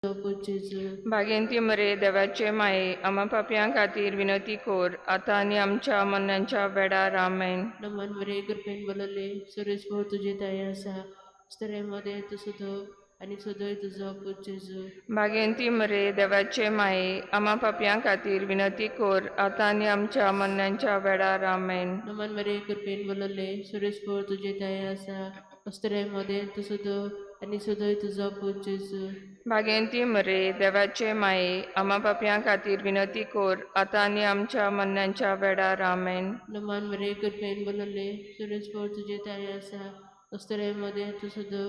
पूत जेजू. भागेंती मरे देवाचे माये, आमा पापयां खातीर विनंती कोर, आतां आनी आमच्या मरणाच्या वेळार. आमेन. नमन मरे, कृपेन बोलले, सुरेश तुजे ताई आसा, स्त्रियां मदें तूं सदो आनी सदोय तुजो पूत जेजू. भागेंती मरे देवाचे माये, आमा पापयां खातीर विनंती कोर, आतां आनी आमच्या मरणाच्या वेळार. आमेन. नमन मरे, कृपेन बोलले, सुरेश तुजे ताई आसा, स्त्रियां मदें तूं सदो आनी सदोय तुजो पूत जेजू. भागेंती मरे देवाचे माये, आमा पापयां खातीर विनंती कोर, आतां आनी आमच्या मरणाच्या वेळार. आमेन. नमन मरे, कृपेन बोलले, सुरेश तुजे ताई आसा, स्त्रियां मदें तूं सदो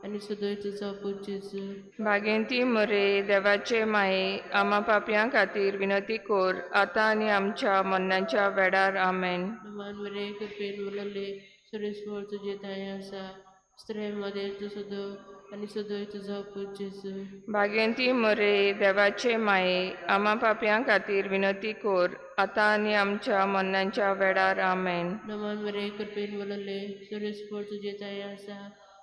आनी सदोय तुजो पूत जेजू. भागेंती मरे देवाचे माये, आमा पापयां खातीर विनंती कोर, आतां आनी आमच्या मरणाच्या वेळार. आमेन. नमन मरे, कृपेन बोलले, सुरेश तुजे ताई आसा, स्त्रियां मदें तूं सदो आनी सदोय तुजो पूत जेजू. भागेंती मरे देवाचे माये, आमा पापयां खातीर विनंती कोर, आतां आनी आमच्या मरणाच्या वेळार. आमेन. नमन मरे, कृपेन बोलले, सुरेश तुजे ताई आसा,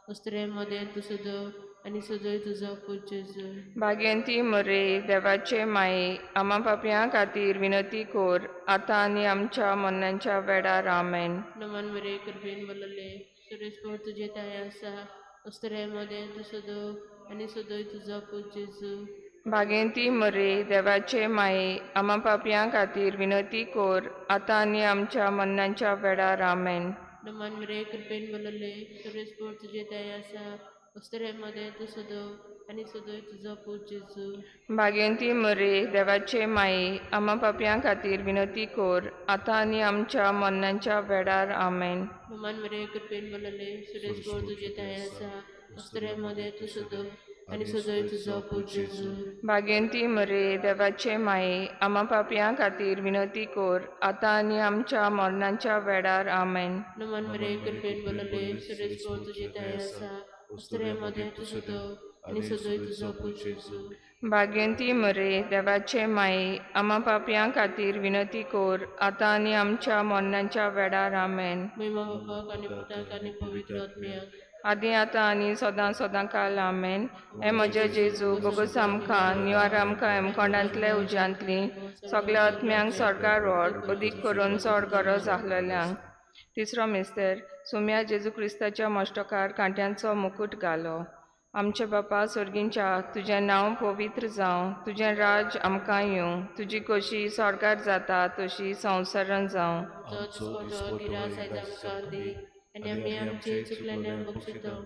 स्त्रियां मदें तूं सदो आनी सदोय तुजो पूत जेजू. भागेंती मरे देवाचे माये, आमा पापयां खातीर विनंती कोर, आतां आनी आमच्या मरणाच्या वेळार. आमेन. नमन मरे, कृपेन बोलले, सुरेश तुजे ताई आसा, स्त्रियां मदें तूं सदो आनी सदोय तुजो पूत जेजू. भागेंती मरे देवाचे माये, आमा पापयां खातीर विनंती कोर, आतां आनी आमच्या मरणाच्या वेळार. आमेन. नमन मरे, कृपेन बोलले, सुरेश तुजे ताई आसा, स्त्रियां मदें तूं सदो आनी सदोय तुजो पूत जेजू. भागेंती मरे देवाचे माये, आमा पापयां खातीर विनंती कोर, आतां आनी आमच्या मरणाच्या वेळार. आमेन. नमन मरे, कृपेन बोलले, सुरेश तुजे ताई आसा, स्त्रियां मदें तूं सदो आनी सदोय तुजो पूत जेजू. भागेंती मरे देवाचे माये, आमा पापयां खातीर विनंती कोर, आतां आनी आमच्या मरणाच्या वेळार. आमेन. नमन मरे, कृपेन बोलले, सुरेश तुजे ताई आसा, स्त्रियां मदें तूं सदो आनी सदोय तुजो पूत जेजू. भागेंती मरे देवाचे माये, आमा पापयां खातीर विनंती कोर, आतां आनी आमच्या मरणाच्या वेळार. आमेन. महिमा बापाक आनी पुताक आनी पवित्र आत्म्याक, आदी आतां आनी सदां सदां काल. आमेन. हे म्हजे जेजू, भोगोस आमकां निवार आमकां हेमकोंडांतले उज्यांतली सगल्या आत्म्यांक स्वर्गार व्हर, अदीक करून चड गरज आसलेल्यांक. तिसरो मिस्तेर, सुम्या जेजू क्रिस्ताच्या मश्टकार कांट्यांचो मुकूट घालो. आमचे बापा स्वर्गींच्या, तुजें नांव पवित्र जावं, तुजें राज आमकां येवं, तुजी कशी स्वर्गार जाता तशी संवसारान जावं. आमचो दिसपटो गिरास आयज आमकां दी, आनी आमी आमचे चुकलेल्यांक बक्षिता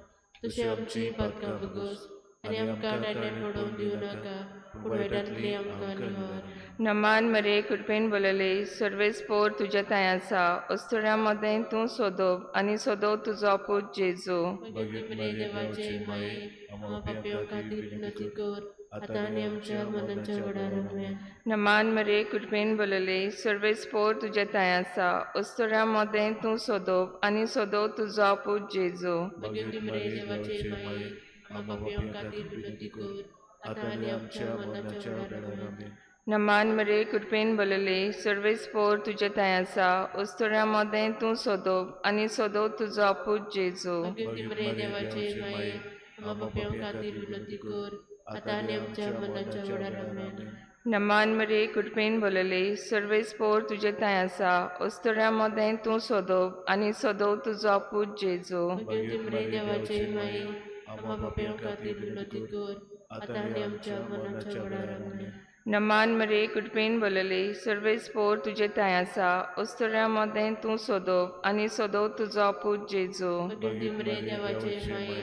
तशी आमची पातकां भोगोस, आनी आमकां ताणें पडोवन दिवं नाका, पूण वायटांतली आमकां निवार. नमान मरे, कृपेन बोलले, सर्वेस पोर तुज्या थंय आसा, अस्तुऱ्यां मदें तूं सोदोव आनी सोदोव तुजो पूत जेजू. भगवती मरे देवाचे माये, आम्हा पापयां खातीर विनंती कर, आतां आनी आमच्या मरणाच्या वेळार. आमेन. नमान मरे, कृपेन बोलले, सर्वेस पोर तुज्या थंय आसा, अस्तुऱ्यां मदें तूं सोदोव आनी सोदोव तुजो पूत जेजू. भगवती मरे देवाचे माये, आम्हा पापयां खातीर विनंती कर, आतां आनी आमच्या मरणाच्या वेळार. आमेन. नमान मरे, कृपेन बोलले, सर्वेस पोर तुज्या थंय आसा, अस्तुऱ्यां मदें तूं सोदोव आनी सोदोव तुजो पूत जेजू. भगवती मरे देवाचे माये, आम्हा पापयां खातीर विनंती कर, आतां आनी आमच्या मरणाच्या वेळार. आमेन. नमान मरे, कृपेन बोलले, सर्वेस पोर तुज्या थंय आसा, अस्तुऱ्यां मदें तूं सोदोव आनी सोदोव तुजो पूत जेजू. भगवती मरे देवाचे माये, आम्हा पापयां खातीर विनंती कर, आतां आनी आमच्या मरणाच्या वेळार. आमेन. नमान मरे, कृपेन बोलले, सर्वेस पोर तुजे थंय आसा, अस्तुऱ्यां मदें तूं सोदोव आनी सोदोव तुजो पूत जेजू. भगवती मरे देवाचे माये,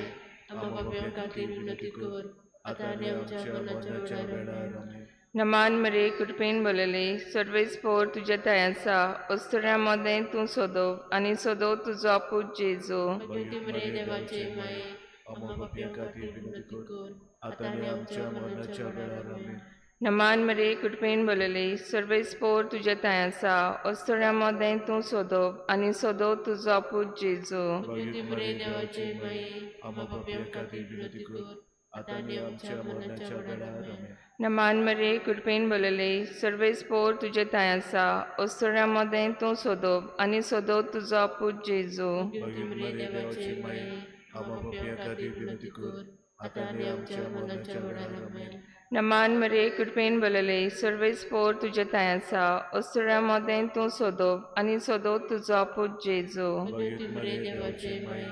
आम्हा पापयां खातीर विनंती कर, आतां आनी आमच्या मरणाच्या वेळार. आमेन. नमान मरे, कृपेन बोलले, सर्वेस पोर तुजे थंय आसा, अस्तुऱ्यां मदें तूं सोदोव आनी सोदोव तुजो पूत जेजू. भगवती मरे देवाचे माये, आम्हा पापयां खातीर विनंती कर, आतां आनी आमच्या मरणाच्या वेळार. आमेन. नमान मरे, कृपेन बोलले, सर्वेस पोर तुजे थंय आसा, अस्तुऱ्यां मदें तूं सोदोव आनी सोदोव तुजो पूत जेजू. भगवती मरे देवाचे माये, आम्हा पापयां खातीर विनंती कर, आतां आनी आमच्या मरणाच्या वेळार. आमेन. नमान मरे, कृपेन बोलले, सर्वेस पोर तुजे थंय आसा, अस्तुऱ्यां मदें तूं सोदोव आनी सोदोव तुजो पूत जेजू. भगवती मरे देवाचे माये, आम्हा पापयां खातीर विनंती कर, आतां आनी आमच्या मरणाच्या वेळार आमेन. नमान मरे कृपेन बलले सर्वेस्पोर तुजे थांय आसा, अस्तुऱ्यां मदें तूं सोदोव आनी सोदोव तुजो पूत जेजू. भाग्यवती मरिये देवाचे माये,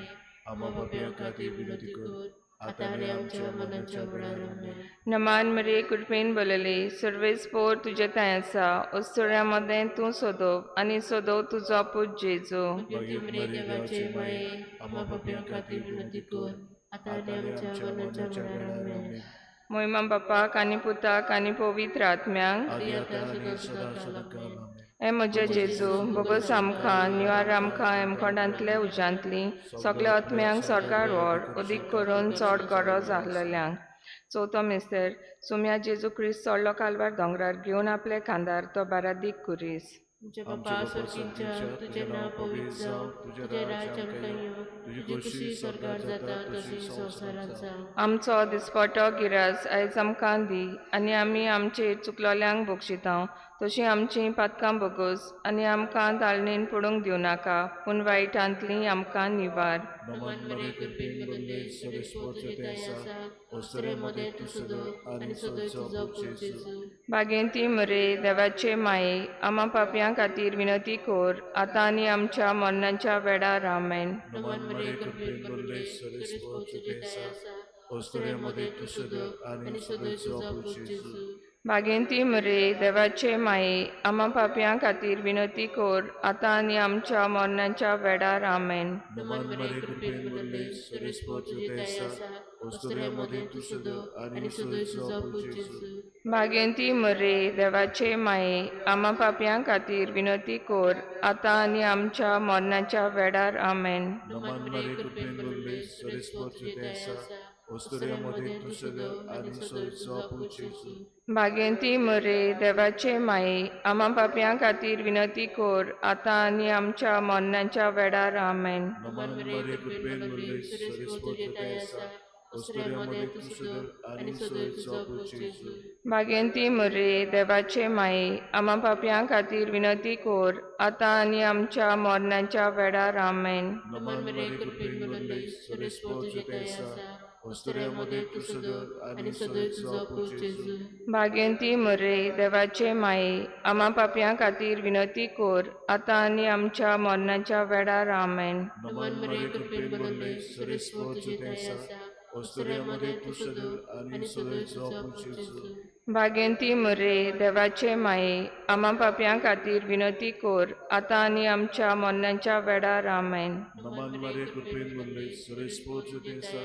आम्हा पापयां खातीर विनंती कर, आतां आनी आमच्या मरणाच्या वेळार आमेन. नमान मरे कृपेन बलले सर्वेस्पोर तुजे थांय आसा, अस्तुऱ्यां मदें तूं सोदोव आनी सोदोव तुजो पूत जेजू. भाग्यवती मरिये देवाचे माये, आम्हा पापयां खातीर विनंती कर, आतां आनी आमच्या मरणाच्या वेळार आमेन. मोहिमा बापाक आनी पुताक आनी पवित्र आत्म्यांक, आदी आतां आनी सदां सदां काल आमेन. हे म्हजे जेजू, बोगस आमकां निवार आमकां हेमकोंडांतले उज्यांतली सगल्या आत्म्यांक स्वर्गार व्हर, अदीक करून चड गरज आसलेल्यांक. चवथो मिस्तर, सुम्या जेजू क्रिस्त चडलो कालवार दोंगरार घेवन आपले खांदार तो बारादीक कुरीस. आमच्या बापा स्वर्गीच्या, तुजें नांव पवित्र जावं, तुजें राज्य आमकां येवं, तुजी खोशी स्वर्गार जाता तशी संवसारांत जावं. आमचो दिसपटो गिरास आयज आमकां दी, आनी आमी आमचे चुकलोल्यांक बक्षितांव तशीं आमचीं पातकां बोगस, आनी आमकां ताळणेन पडूंक दिवं नाका, पूण वायटांतली आमकां निवार. नमन मरिये कृपेन भरले, सर्वेस्पोर तुजें आसा, अस्तुऱ्यां मदें तूं सदळ आनी सदळ तुजो पूत जेजू. बागेंती मरे देवाचे माये, आमा पापयां खातीर विनंती कर, आतां आनी आमच्या मरणाच्या वेळार आमेन. नमन मरिये कृपेन भरले, सर्वेस्पोर तुजें आसा, अस्तुऱ्यां मदें तूं सदळ आनी सदळ तुजो पूत जेजू. बागेंती मरे देवाचे माये, आमा पापयां खातीर विनंती कर, आतां आनी आमच्या मरणाच्या वेळार आमेन. नमन मरिये कृपेन भरले, सर्वेस्पोर तुजें आसा, अस्तुऱ्यां मदें तूं सदळ आनी सदळ तुजो पूत जेजू. बागेंती मरे देवाचे माये, आमा पापयां खातीर विनंती कर, आतां आनी आमच्या मरणाच्या वेळार आमेन. नमन मरिये कृपेन भरले, सर्वेस्पोर तुजें आसा, अस्तुऱ्यां मदें तूं सदळ आनी सदळ तुजो पूत जेजू. बागेंती मरे देवाचे माये, आमा पापयां खातीर विनंती कर, आतां आनी आमच्या मरणाच्या वेळार आमेन. नमन मरिये कृपेन भरले, सर्वेस्पोर तुजें आसा, अस्तुऱ्यां मदें तूं सदळ आनी सदळ तुजो पूत जेजू. बागेंती मरे देवाचे माये, आमा पापयां खातीर विनंती कर, आतां आनी आमच्या मरणाच्या वेळार आमेन. नमन मरिये कृपेन भरले, सर्वेस्पोर तुजें आसा, अस्तुऱ्यां मदें तूं सदळ आनी सदळ तुजो पूत जेजू. बागेंती मरे देवाचे माये, आमा पापयां खातीर विनंती कर, आतां आनी आमच्या मरणाच्या वेळार आमेन. नमन मरिये कृपेन भरले, सर्वेस्पोर तुजें आसा, अस्तुऱ्यां मदें तूं सदळ आनी सदळ तुजो पूत जेजू. बागेंती मरे देवाचे माये, आमा पापयां खातीर विनंती कर, आतां आनी आमच्या मरणाच्या वेळार आमेन. नमन मरिये कृपेन भरले, सर्वेस्पोर तुजें आसा,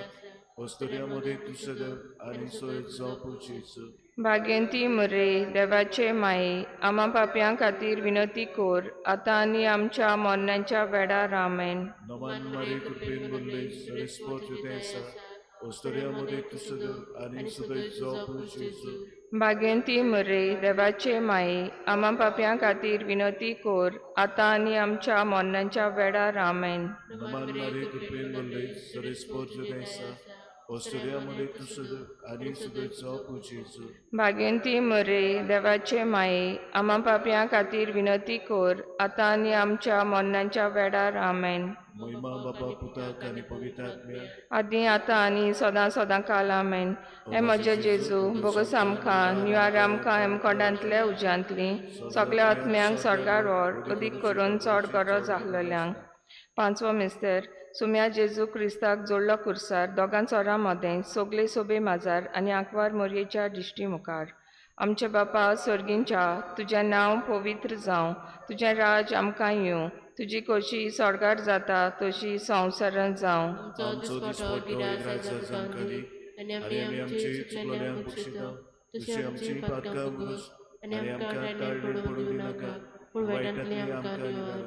अस्तुऱ्यां मदें तूं सदळ आनी सदळ तुजो पूत जेजू. बागेंती मरे देवाचे माये, आमा पापयां खातीर विनंती कर, आतां आनी आमच्या मरणाच्या वेळार आमेन. नमन मरिये कृपेन भरले, सर्वेस्पोर तुजें आसा, अस्तुऱ्यां मदें तूं सदळ आनी सदळ तुजो पूत जेजू. बागेंती मरे देवाचे माये, आमा पापयां खातीर विनंती कर, आतां आनी आमच्या मरणाच्या वेळार आमेन. नमन मरिये कृपेन भरले, सर्वेस्पोर तुजें आसा, अस्तुऱ्यां मदें तूं सदळ आनी सदळ तुजो पूत जेजू. बागेंती मरे देवाचे माये, आमा पापयां खातीर विनंती कर, आतां आनी आमच्या मरणाच्या वेळार आमेन. महिमा बापा पुताक आनी पवित्र आत्म्याक, आदी आतां आनी सदां सदां काल आमेन. हे म्हजे जेजू, बोगस आमकां निवार आमकां हेमकोंडांतले उज्यांतली सगल्या आत्म्यांक स्वर्गार व्हर, अदीक करून चड गरज आसलेल्यांक. पांचवो मिस्तर, सुम्या जेजू क्रिस्ताक जोडलो कुर्सार दोगां चोरां मदें सगले सोबे माजार आनी आंकवार मोरयेच्या दिश्टी मुखार. आमचे बापा स्वर्गींच्या, तुजें नांव पवित्र जावं, तुजें राज आमकां येवं, तुजी खोशी स्वर्गार जाता तशी संवसारांत जावं. आमचो दिसपट्टो गिरास आयज आमकां दी, आनी आमी आमची चुकलोल्यांक बक्षिता तशी आमची पातकां बोगस, आनी आमकां ताळणेन पडूंक दिनाका, पूण वायटांतली आमकां निवार.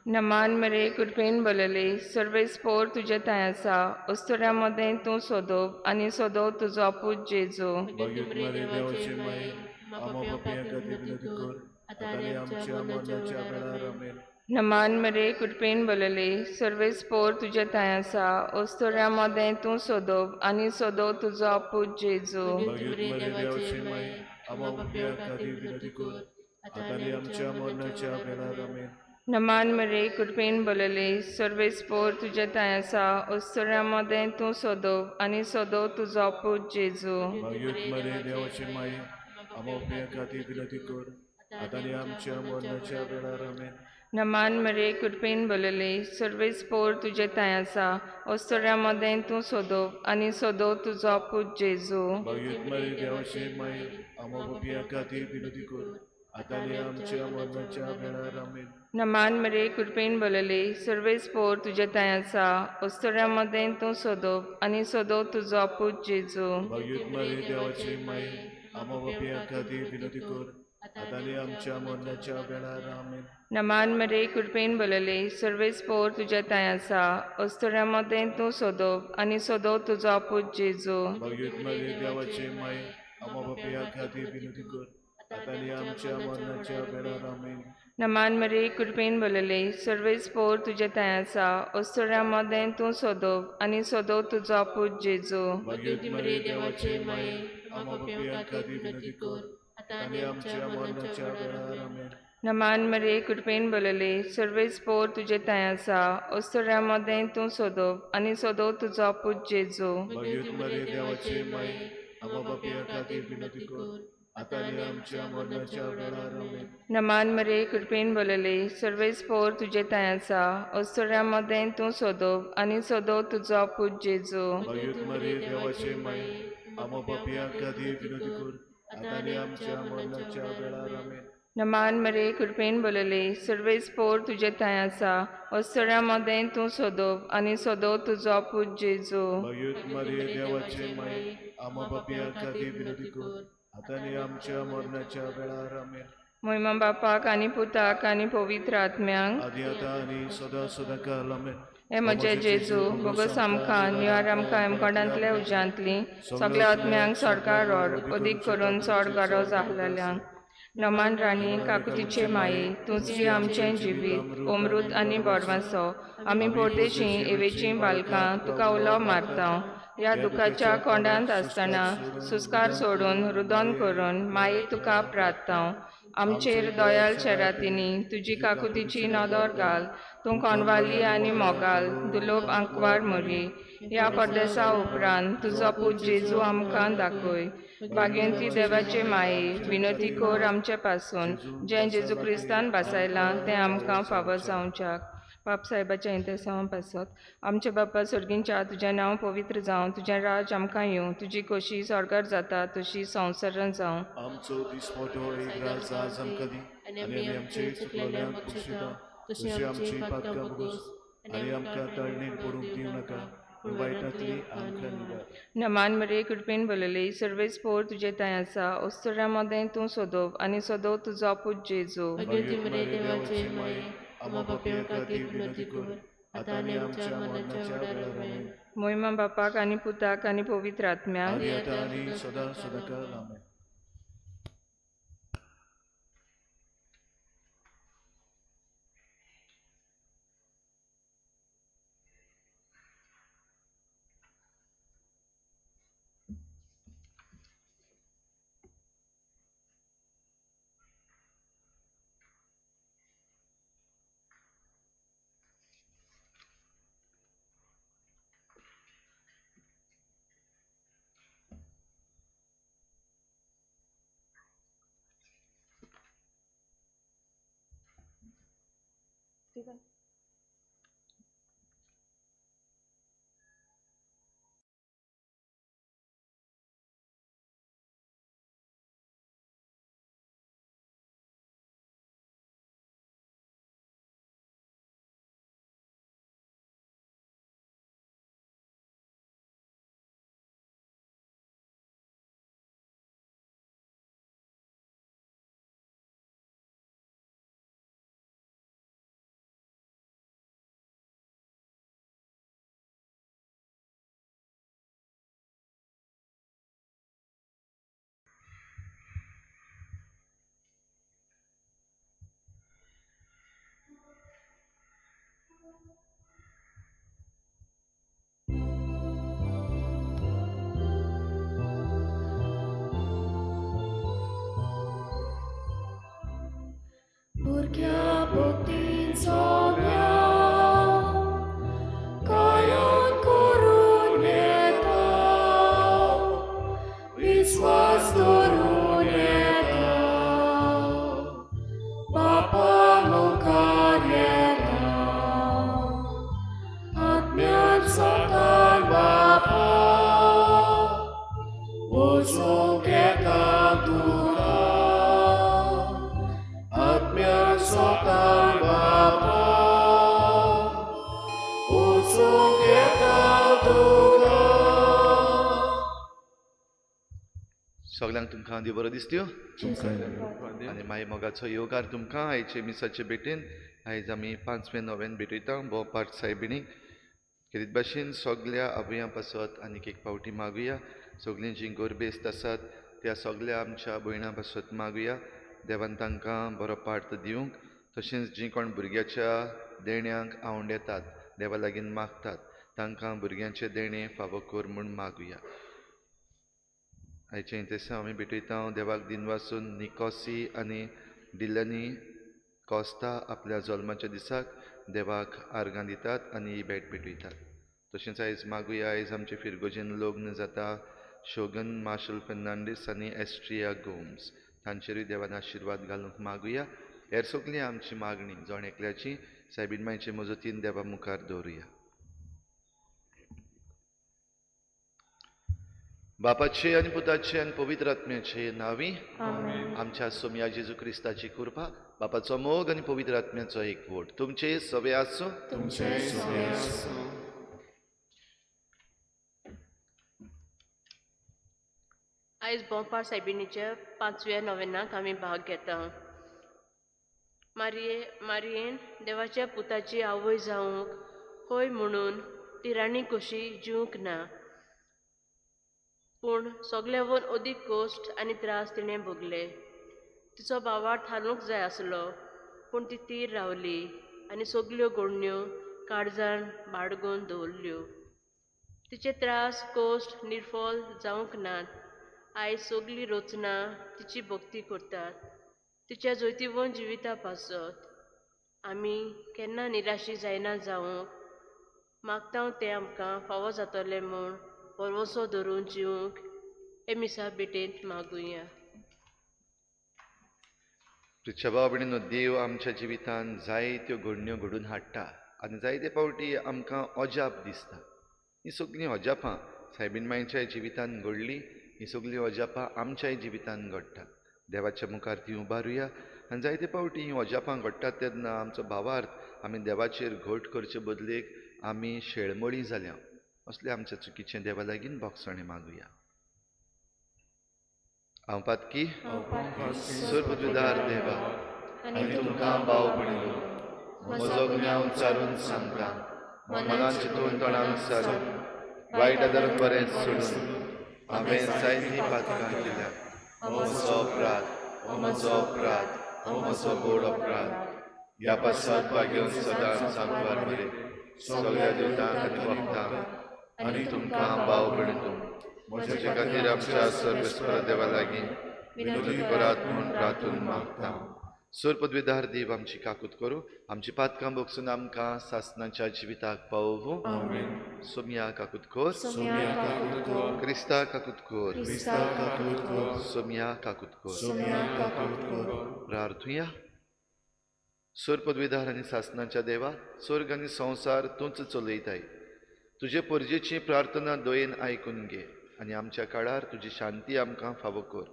नमान मरे कृपेन बलले, सर्वेस्पोर तुजे थांय आसा, अस्तुऱ्यां मदें तूं सोदोव आनी सोदोव तुजो पूत जेजू. भाग्यवती मरिये देवाचे माये, आम्हा पापयां खातीर विनंती कर, आतां आनी आमच्या मरणाच्या वेळार आमेन. नमान मरे कृपेन बलले, सर्वेस्पोर तुजे थांय आसा, अस्तुऱ्यां मदें तूं सोदोव आनी सोदोव तुजो पूत जेजू. भाग्यवती मरिये देवाचे माये, आम्हा पापयां खातीर विनंती कर, आतां आनी आमच्या मरणाच्या वेळार आमेन. नमान मरे कृपेन बोलले सर्वेस्पोर तुजे थंय आसा अस्तुऱ्यां मदें तूं सोदव आनी सोदव तुजो पूत जेजू. भाग्योत मरे देवाचे माये, आमो खातीर विनंती कर आतां आनी आमच्या मरणाच्या वेळार. आमेन. नमान मरे कृपेन बोलले सर्वेस्पोर तुजे थंय आसा अस्तुऱ्यां मदें तूं सोदव आनी सोदव तुजो पूत जेजू. भाग्योत मरे देवाचे माये, आमो खातीर विनंती कर आतां आनी आमच्या मरणाच्या वेळार. आमेन. नमान मरे कृपेन बोलले सर्वेस्पोर तुजे थंय आसा अस्तुऱ्यां मदें तूं सोदव आनी सोदव तुजो पूत जेजू. भाग्योत मरे देवाचे माये, आमो खातीर विनंती कर आतां आनी आमच्या मरणाच्या वेळार. आमेन. नमान मरे कृपेन बोलले सर्वेस्पोर तुजे थंय आसा अस्तुऱ्यां मदें तूं सोदव आनी सोदव तुजो पूत जेजू. भाग्योत मरे देवाचे माये, आमो खातीर विनंती कर आतां आनी आमच्या मरणाच्या वेळार. आमेन. नमान मरे कृपेन बोलले सर्वेस्पोर तुजे थंय आसा अस्तुऱ्यां मदें तूं सोदव आनी सोदव तुजो पूत जेजू. भाग्योत मरे देवाचे माये, आमो खातीर विनंती कर आतां आनी आमच्या मरणाच्या वेळार. आमेन. नमान मरे कृपेन बोलले सर्वेस्पोर तुजे थंय आसा अस्तुऱ्यां मदें तूं सोदव आनी सोदव तुजो पूत जेजू. भाग्योत मरे देवाचे माये, आमो खातीर विनंती कर आतां आनी आमच्या मरणाच्या वेळार. आमेन. नमान मरे कृपेन बोलले सर्वेस्पोर तुजे थंय आसा अस्तुऱ्यां मदें तूं सोदव आनी सोदव तुजो पूत जेजू. भाग्योत मरे देवाचे माये, आमो खातीर विनंती कर आतां आनी आमच्या मरणाच्या वेळार. आमेन. नमान मरे कृपेन बोलले सर्वेस्पोर तुजे थंय आसा अस्तुऱ्यां मदें तूं सोदव आनी सोदव तुजो पूत जेजू. भाग्योत मरे देवाचे माये, आमो खातीर विनंती कर आतां आनी आमच्या मरणाच्या वेळार. आमेन. मोहिमा बापाक आनी पुताक आनी पवित्र आत्म्यांक आदी आतां आनी सदां सदां काल. आमेन. हे म्हजे जेजू, बोगस आमकां निवार आमकां हेमकोंडांतल्या उज्यांतली सगळ्या आत्म्यांक स्वर्गार व्हर, अदीक करून चड गरज आहलेल्यांक. नमान राणी काकुतीचे माये, तूंच री आमचें जिवीत अमृत आनी बोरवासो. आमी परदेशी एवेचीं बालकां तुका उलो मारता. ह्या दुखाच्या कोंडांत आसतना सुस्कार सोडून रुदन करून माये तुका प्रार्थता. आमचेर दयाल शेरातिनी तुजी काकुतीची नदर घाल. तूं कोणवाली आनी मोगाल दुलोब आंकवार मोरी. ह्या परदेसा उपरांत तुजो पूत जेजू आमकां दाखय. भाग्यंती देवाचे माये, विनंती कर आमचे पासून जें जेजू क्रिस्तान बासायलां तें आमकां फावो जावच्याक. बाप साहेबाच्या इंतेसांवा पासत आमचे बापा सर्गींच्या तुजें नांव पवित्र जावं, तुजें राज आमकां येवं, तुजी खोशी स्वर्गार जाता तशी संवसारान जावं. आमचो दिसपटो एक राज आज आमकां दी आनी आमी आमचे चुकलेल्यांक बक्षिता तशी आमची पातकां भोगोस आनी आमकां तळणेन पडूंक दिवं नाका, पूण वायटांतली आमकां निवार. नमान मरे कृपेन बोलले सर्वेस्पोर तुजे थंय आसा अस्तुऱ्यां मदें तूं सोदव आनी सोदव तुजो पूत जेजू. भाग्यवती मरे देवाचे माये, आमो खातीर विनंती कर आतां आनी आमच्या मरणाच्या वेळार. आमेन. मोहिमा बापाक आनी पुताक आनी पवित्र आत्म्याक आदी आतां आनी सदां सदां काल. आमेन. Stephen. सगळ्यांक तुमकां देव बरो दिसत्यो आनी मागीर मोगाचो येवकार तुमकां आयचे मिसाचे भेटेन. आयज आमी 5वें नोव्यान भेटयता भोंवपाक सायबिणीक. खेरीत भाशेन सगल्या आवयां पासत आनीक एक फावटी मागुया. सगळीं जीं गोरबेस्त आसात त्या सगल्या आमच्या भयणां पासत मागुया. देवान तांकां बरो पार्थ दिवंक. तशेंच जीं कोण भुरग्याच्या देण्यांक आवंडेतात देवा लागीं मागतात तांकां भुरग्यांचें देणें फावो कर म्हूण मागुया. आयचें तेसां आमी भेटयता देवाक दिनवासून निकोसी आनी डिलनी कोस्ता आपल्या जल्माच्या दिसाक देवाक आर्गां दितात आनी ही भेट भेटयतात. तशेंच आयज मागुया. आयज आमचे फिरगोजेन लग्न जाता शोगन मार्शल फेर्नांडीस आनी एस्ट्रिया गोम्स तांचेरूय देवान आशिर्वाद घालूंक मागुया. हेर सगळीं आमची मागणी जण एकल्याची सायबीण मायचे मजतीन देवा मुखार दवरुया. बापाचे आनी पुताचे आनी पवित्र आत्म्याचे नांवी आमच्या सोमया जेजू क्रिस्ताची कृपा, बापाचो मोग आनी पवित्र आत्म्याचो एकवट तुमचे सवे आसूं. आयज बोंपार सायबिणीच्या 5व्या नोवेनाक आमी भाग घेता. मारयेन देवाच्या पुताची आवय जावंक होय म्हणून ती राणी कशी जिवंक ना, पूण सगल्यावन अदीक कश्ट आनी त्रास तिणें भोगले. तिचो भावार्थ हालूंक जाय आसलो, पूण ती तीर रावली आनी सगल्यो घडण्यो काळजान बाडगून दवरल्यो. तिचे त्रास कश्ट निर्फल जावंक नात. आयज सगली रचना तिची भक्ती करतात. तिच्या जैतिवंत जिविता पासत आमी केन्ना निराशी जायना जावंक मागता तें आमकां फावो जातलें म्हूण भरवंसो धरून जिवंक हे मिसा भेटेंत मागुया. भाव देव आमच्या जिवितांत जायत्यो घडण्यो घडून हाडटा आनी जायते फावटी आमकां अजाप दिसता. ही सगळीं अजापां सायबीण मांयच्या जिवितांत घडली. ही सगळीं अजापां आमच्याय जिवितांत घडटात. देवाच्या मुखार ती उबारुया आनी जायते फावटी हीं अजापां घडटात तेन्ना आमचो भावार्थ आमी देवाचेर घट करचे बदलेक आमी शेळमळी जाल्या. असले आमच्या चुकीचें देवा लागीं भोगसणें मागुया. हांव पातकी सर्वपदवीधार देवा आनी तुमकां भाव भयणींनो म्हजो गुन्यांव चारून सांगता. मनान चिंतून तोंडान सारून वायट आदारान बरें सोडून हांवें जायतीं पातकां केल्या. म्हजो अपराध, म्हजो अपराध, म्हजो गोड अपराध. ह्या पासत भाग्यवंत सदांच सांतवार मरे सगळ्या देवतांक आनी भक्तांक आनी तुमकां भाव भयणींनो म्हजे खातीर आमच्या सर्वेस्पर देवा लागीं विनोदी करात म्हूण प्रार्थून मागता. सर्वपदवीधार देव आमची काकूत करूं, आमची पातकां भोगसून आमकां सासनाच्या जिविताक पावोवं. सोमया काकूत कर, क्रिस्ता काकूत कर, सोमया काकूत कर. प्रार्थुया. सर्वपदवीधार आनी सासनाच्या देवा, स्वर्ग आनी संवसार तूंच चलयताय. तुजे परजेची प्रार्थना दयेन आयकून घे आनी आमच्या काळार तुजी शांती आमकां फावो कर.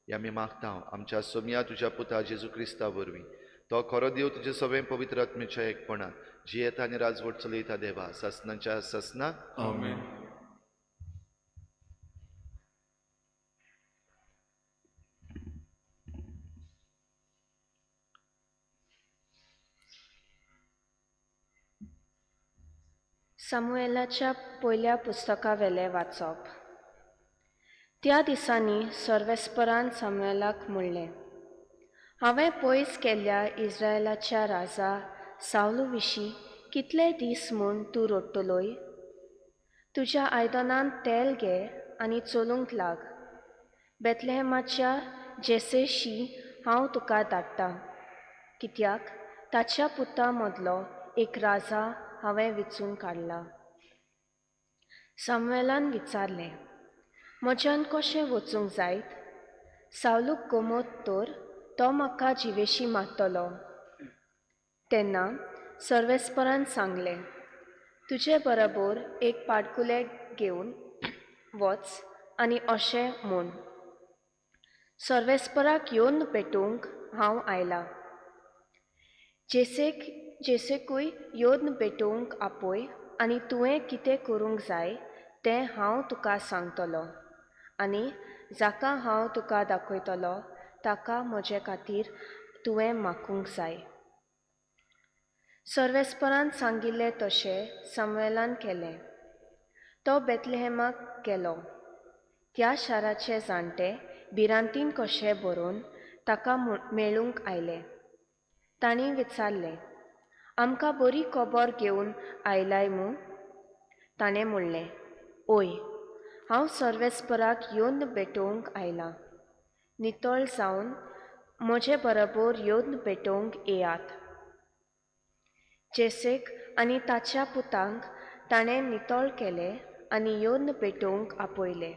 हे आमी मागता आमच्या सोमया तुज्या पुता जेजू क्रिस्ता वरवीं. तो खरो देव तुजे सगळें पवित्र आत्म्याच्या एकपणान जियेता आनी राजवट चलयता देवा सासनाच्या सासना. आमेन. सामुएलाच्या पयल्या पुस्तकावेलें वाचप. त्या दिसांनी सर्वेस्परान सामुएलाक म्हणलें, हांवें पयस केल्ल्या इस्रायलाच्या राजा सावलू विशीं कितले दीस म्हूण तूं रडटलोय? तुज्या आयदनांत तेल घे आनी चलूंक लाग. बेतलेहमाच्या जेसेशी हांव तुका धाडटा, कित्याक ताच्या पुता मदलो एक राजा हांवें विचून काडला. सामुएलान विचारलें, म्हज्यान कशें वचूंक जायत? सावलूक गमत तर तो म्हाका जिवेशी मारतलो. तेन्ना सर्वेस्परान सांगलें, तुजे बरोबर एक पाडकुलें घेवन वच आनी अशें म्हूण, सर्वेस्पराक येवन भेटूंक हांव आयलां. जेसेकूय येवन भेटोवंक आपय आनी तुवें कितें करूंक जाय तें हांव तुका सांगतलो आनी जाका हांव तुका दाखयतलो ताका म्हजे खातीर तुवें मागूंक जाय. सर्वेस्परान सांगिल्लें तशें सामुएलान केलें. तो बेथलेहेमाक गेलो. त्या शाराचे जाणटे भिरांतीन कशे भरून ताका मेळूंक आयले. तांणी विचारलें, आमकां बरी खबर घेवन आयलाय मू? ताणें म्हणलें, ओय, हांव सर्वेस्पराक येवन भेटोवंक आयलां. नितळ जावन म्हजे बरोबर येवन भेटोवंक येयात. जेसेक आनी ताच्या पुतांक ताणें नितळ केले आनी येवन भेटोवंक आपयले.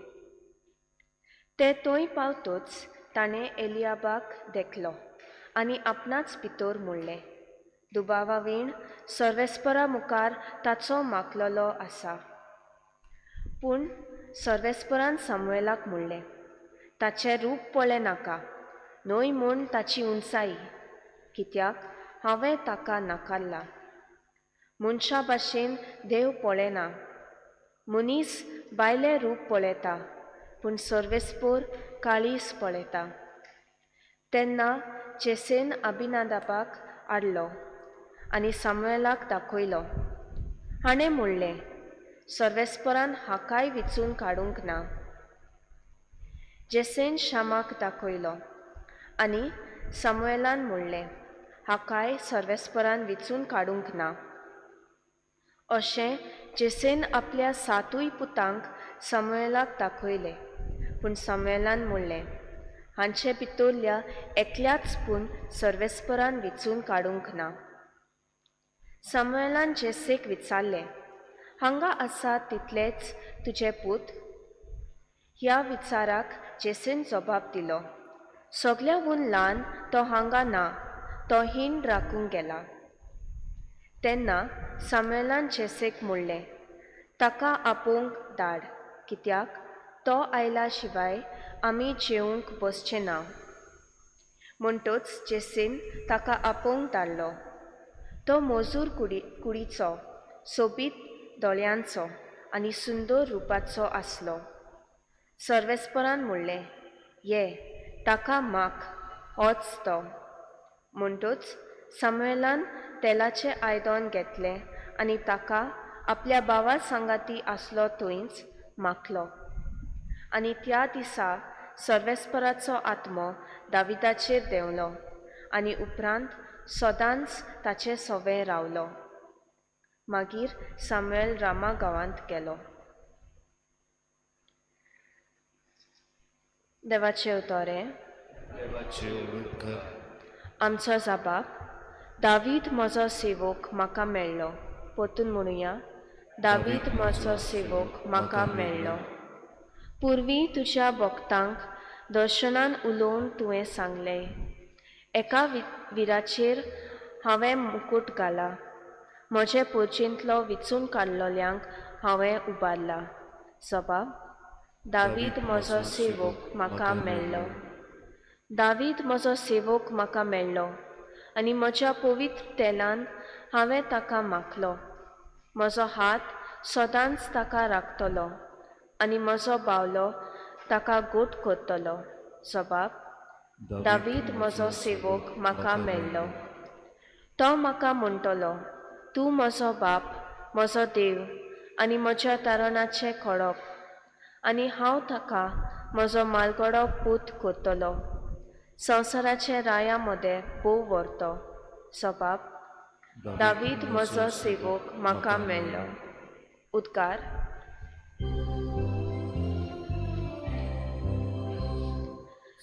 ते थंय पावतच ताणें एलियाबाक देखलो आनी आपणाच भितर म्हणलें, दुबावावीण सर्वेस्परा मुखार ताचो मागलेलो आसा. पूण सर्वेस्परान सामुएलाक म्हणलें, ताचें रूप पळय नाका, न्हय म्हूण ताची उंचाई, कित्याक हांवें ताका नाकारला. मनशा भाशेन देव पळयना. मनीस बायलें रूप पळयता, पूण सर्वेस्पर काळीज पळयता. तेन्ना जेसेन अभिनादाबाक हाडलो आनी सामुएलाक दाखयलो. हाणें म्हणलें, सर्वेस्परान हाकाय विचून काडूंक ना. जेसेन शामाक दाखयलो आनी सामुएलान म्हणलें, हाकाय सर्वेस्परान विचून काडूंक ना. अशें जेसेन आपल्या सातूय पुतांक सामुएलाक दाखयले. पूण सामुएलान म्हणलें, हांचे भितरल्या एकल्याच पूण सर्वेस्परान विचून काडूंक ना. सामुएलान जेसेक विचारलें, हांगा आसा तितलेच तुजे पूत? ह्या विचाराक जेसेन जबाब दिलो, सगळ्यांहून ल्हान तो हांगा ना, तो हीण राखूंक गेला. तेन्ना सामुएलान जेसेक म्हणलें, ताका आपोवंक धाड, कित्याक तो आयला शिवाय आमी जेवंक बसचे ना. म्हणटच जेसेन ताका आपोवंक धाडलो. तो मजूर कुडीचो, सोबीत दोळ्यांचो आनी सुंदर रुपाचो आसलो. सर्वेस्परान म्हणलें, ये, ताका माग, होच तो. म्हणटच सामुएलान तेलाचें आयदन घेतलें आनी ताका आपल्या भावा सांगाती आसलो थंयच मागलो. आनी त्या दिसा सर्वेस्पराचो आत्मो दाविदाचेर देंवलो आनी उपरांत सदांच ताचे सवें रावलो. मागीर सामुएल रामा गांवांत गेलो. देवाचे उतोरें. आमचो जबाब, दावीद म्हजो सेवक म्हाका मेळ्ळो. परतून म्हणुया, दावीद म्हजो सेवक म्हाका मेळ्ळो. पुर्वी तुज्या भक्तांक दर्शनान उलोवन तुवें सांगलें, एका विराचेर हांवें मुकूट घाला, म्हजे पोर्चेंतलो विचून काडलेल्यांक हांवें उबारला. जबाब, दावीद म्हजो सेवक म्हाका मेळ्ळो. दावीद म्हजो सेवक म्हाका मेळ्ळो आनी म्हज्या पवित्र तेलान हांवें ताका माखलो. म्हजो हात सदांच ताका राखतलो आनी म्हजो बावलो ताका गोट करतलो. जबाब, दावीद म्हजो सेवक म्हाका मेळ्ळो. तो म्हाका म्हणटलो, तूं म्हजो बाप, म्हजो देव आनी म्हज्या तारणाचें खडप, आनी हांव ताका म्हजो मालगडो पूत करतलो. संवसाराचे राया मदें भोव व्हरतो. जबाब, दावीद म्हजो सेवक म्हाका मेळ्ळो. उद्गार.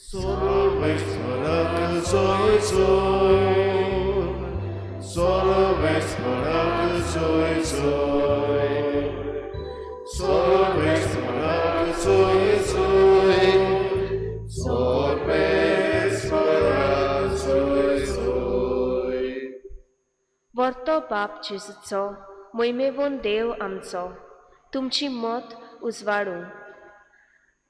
सर्वेस्पराक जय जय, जोय जोय, सर्वेस्पराक जोय जोय, सर्वेस्पराक जोय जोय. वर्तो बाप जेजूचो मोहिमेवून देव आमचो तुमची मत उजवाडूं.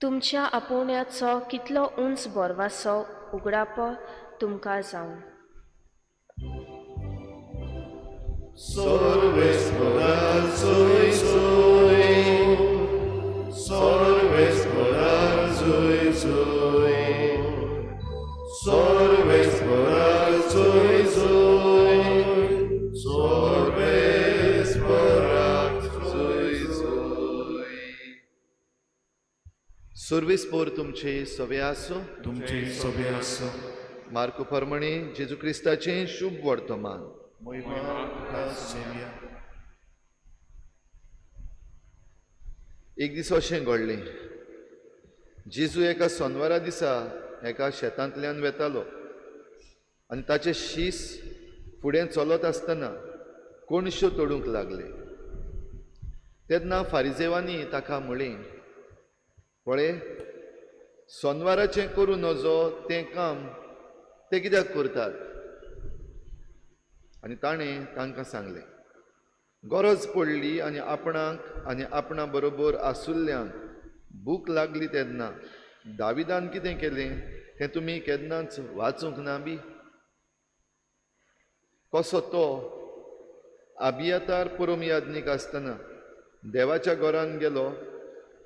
तुमच्या आपोवण्याचो कितलो उंच बोरवासो उगडापो तुमकां जावं. सर्वेस्पराक जोय जोय, सर्वेस्पराक जोय जोय, सर्वेस्पराक जोय जोय, सर्वेस्पराक जोय जोय. सर्वेस्पोर तुमचे सवे आसूं. तुमचे सवे आसूं. मार्को प्रमाणे जेजू क्रिस्ताचें शुभ वर्तमान. एक दीस अशें घडलें, जेजू एका सोनवारा दिसा एका शेतांतल्यान वेतालो आनी ताचे शीस फुडें चलत आसतना कोणश्यो तोडूंक लागले. तेन्ना फारिजेवांनी ताका म्हळें, पळय सोनवाराचें करूं नजो तें काम ते कित्याक करतात? आनी ताणें तांकां सांगलें, गरज पडली आनी आपणाक आनी आपणा बरोबर आसुल्ल्यांक भूक लागली तेन्ना दाविदान कितें केलें तें तुमी केन्नाच वाचूंक ना बी? कसो तो आबियातार परम याज्ञीक आसतना देवाच्या घरान गेलो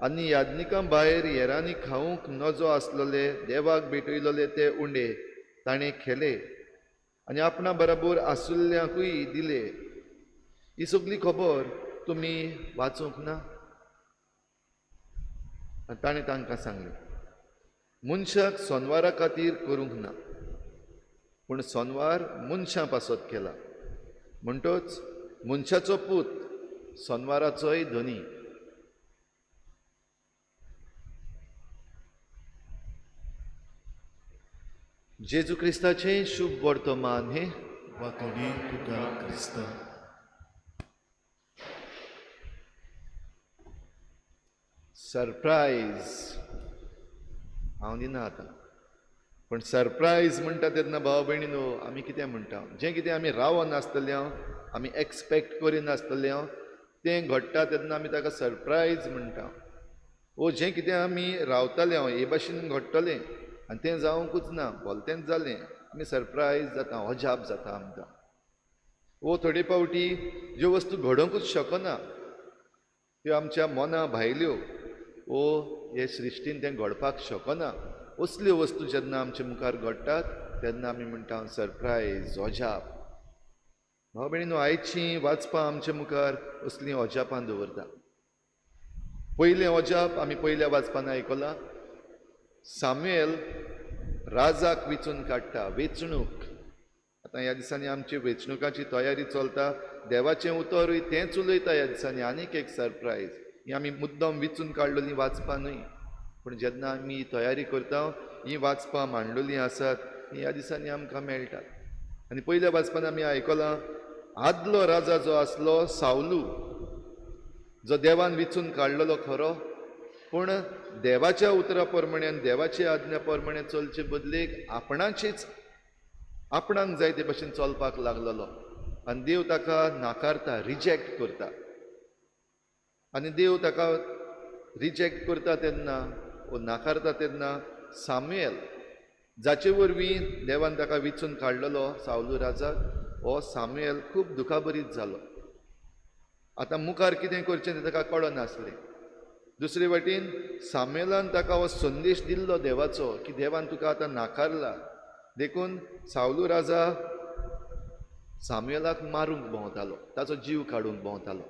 आनी याज्ञिकां भायर हेरांनी खावंक नजो आसलेले देवाक भेटयलेले ते उंडे ताणें खेले आनी आपणा बरोबर आसुल्ल्यांकूय दिले. ही सगली खबर तुमी वाचूंक ना? आनी ताणें तांकां सांगलें, मनशाक सोनवारा खातीर करूंक ना, पूण सोनवार मनशां पासत केला. म्हणटच मनशाचो पूत सोनवाराचोय धनी. जेजू क्रिस्ताचें शुभ वर्तमान हें. वाकोणी तुका क्रिस्ता. सरप्रायज हांव दिना आतां, पूण सरप्रायज म्हणटा तेन्ना भाव भयणीनो आमी कितें म्हणटा, जें कितें आमी रावनासतलें, आमी एक्सपेक्ट करिनासतलें तें घडटा तेन्ना आमी ताका सरप्रायज म्हणटा. ओ जें कितें आमी रावताले हे भाशेन घडटलें आनी तें जावंकूच ना, भलतेंच जालें, आमी सरप्रायज जाता, अजाप जाता आमकां. वो थोडे फावटी ज्यो वस्तू घडोवंकूच शकना त्यो आमच्या मना भायल्यो वो हे सृश्टीन तें घडपाक शकना, असल्यो वस्तू जेन्ना आमचे मुखार घडटात तेन्ना आमी म्हणटा सरप्रायज, अजाप. भाव भयणीनो, आयचीं वाचपां आमचे मुखार असलीं अजापां दवरता. पयलें अजाप आमी पयल्या वाचपान आयकलां, सामुएल राजाक वेंचून काडटा, वेंचणूक. आतां ह्या दिसांनी आमची वेंचणुकाची तयारी चलता, देवाचें उतरूय तेंच उलयता ह्या दिसांनी. आनीक एक सरप्रायज, ही आमी मुद्दम वेंचून काडलेलीं वाचपां न्हय, पूण जेन्ना आमी तयारी करता हीं वाचपां मांडलेलीं आसात, हीं ह्या दिसांनी आमकां मेळटात. आनी पयल्या वाचपान आमी आयकलां, आदलो राजा जो आसलो सावलू, जो देवान वेंचून काडलेलो खरो, पूण देवाच्या उतरा प्रमाणे आनी देवाच्या आज्ञा प्रमाणे चलचे बदलेक आपणाचीच आपणाक जाय ते भशेन चलपाक लागलेलो आनी देव ताका नाकारता, रिजेक्ट करता. आनी देव ताका रिजेक्ट करता तेन्ना वो नाकारता तेन्ना सामुएल जाचे वरवीं देवान ताका वेंचून काडलेलो सावलू राजाक, हो सामुएल खूब दुखाभरीत जालो. आतां मुखार कितें करचें तें ताका कळनासलें. दुसरे वाटेन सामुएलान ताका हो संदेश दिल्लो देवाचो की देवान तुका आतां नाकारला, देखून सावलू राजा सामुएलाक मारूंक भोंवतालो, ताचो जीव काडूंक भोंवतालो.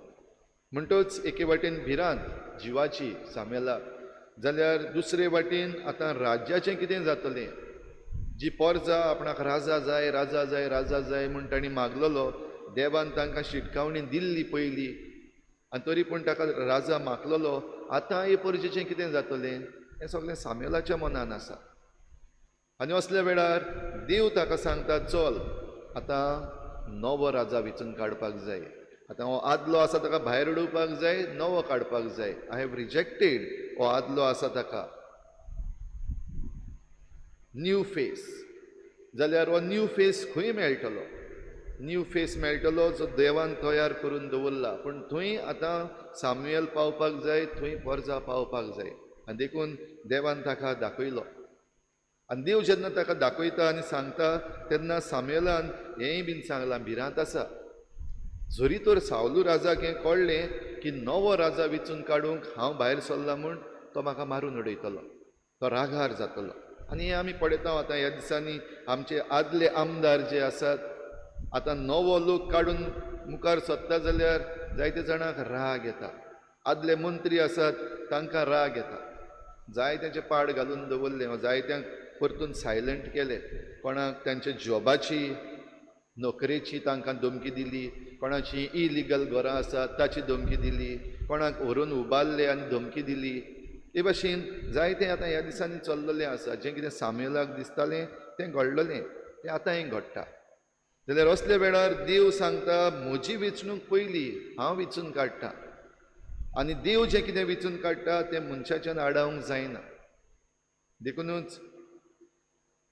म्हणटच एके वाटेन भिरांत जिवाची सामुएलाक, जाल्यार दुसरे वाटेन आतां राज्याचें कितें जातलें, जी पोरजा आपणाक राजा जाय, राजा जाय, राजा जाय म्हूण तांणी मागलेलो, देवान तांकां शिटकावणी दिल्ली पयली आनी तरी पूण ताका राजा मागलेलो, आतां हे परजेचें कितें जातलें हें सगळें सामुएलाच्या मनान आसा. आनी असल्या वेळार देव ताका सांगता, चल आतां नवो राजा वेंचून काडपाक जाय. आतां हो आदलो आसा ताका भायर उडोवपाक जाय, नवो काडपाक जाय. I have rejected हो आदलो आसा ताका, न्यू फेस. जाल्यार हो न्यू फेस खंय मेळटलो? न्यू फेस मेळटलो जो देवान तयार करून दवरला. पूण थंय आतां सामुएल पावपाक जाय, थंय पोरजा पावपाक जाय. आनी देखून देवान ताका दाखयलो. आनी देव जेन्ना ताका दाखयता आनी सांगता तेन्ना सामुएलान हेंय बीन सांगलां, भिरांत आसा. जरी तर सावलू राजाक हें कळ्ळें की नवो राजा विचून काडूंक हांव भायर सरला म्हूण, तो म्हाका मारून उडयतलो, तो रागार जातलो. आनी हें आमी पळयता आतां ह्या दिसांनी आमचे आदले आमदार जे आसात, आतां नवो लोक काडून मुखार सोदता जाल्यार जायते जाणांक राग येता. आदले मंत्री आसात तांकां राग येता. जायत्यांचे पाड घालून दवरलें, जायत्यांक परतून सायलंट केले. कोणाक तांच्या जॉबाची नोकरेची तांकां धमकी दिली, कोणाची इलिगल घरां आसात ताची धमकी दिली, कोणाक व्हरून उबारले आनी धमकी दिली. हे भाशेन जायतें आतां ह्या दिसांनी चल्लेलें आसा. जें कितें सामुएलाक दिसतालें तें घडलेलें, तें आतां हें घडटा. जाल्यार असल्या वेळार देव सांगता, म्हजी वेंचणूक पयली हांव वेंचून काडटा. आनी देव जें कितें वेंचून काडटा तें मनशाच्यान आडावंक जायना. देखुनूच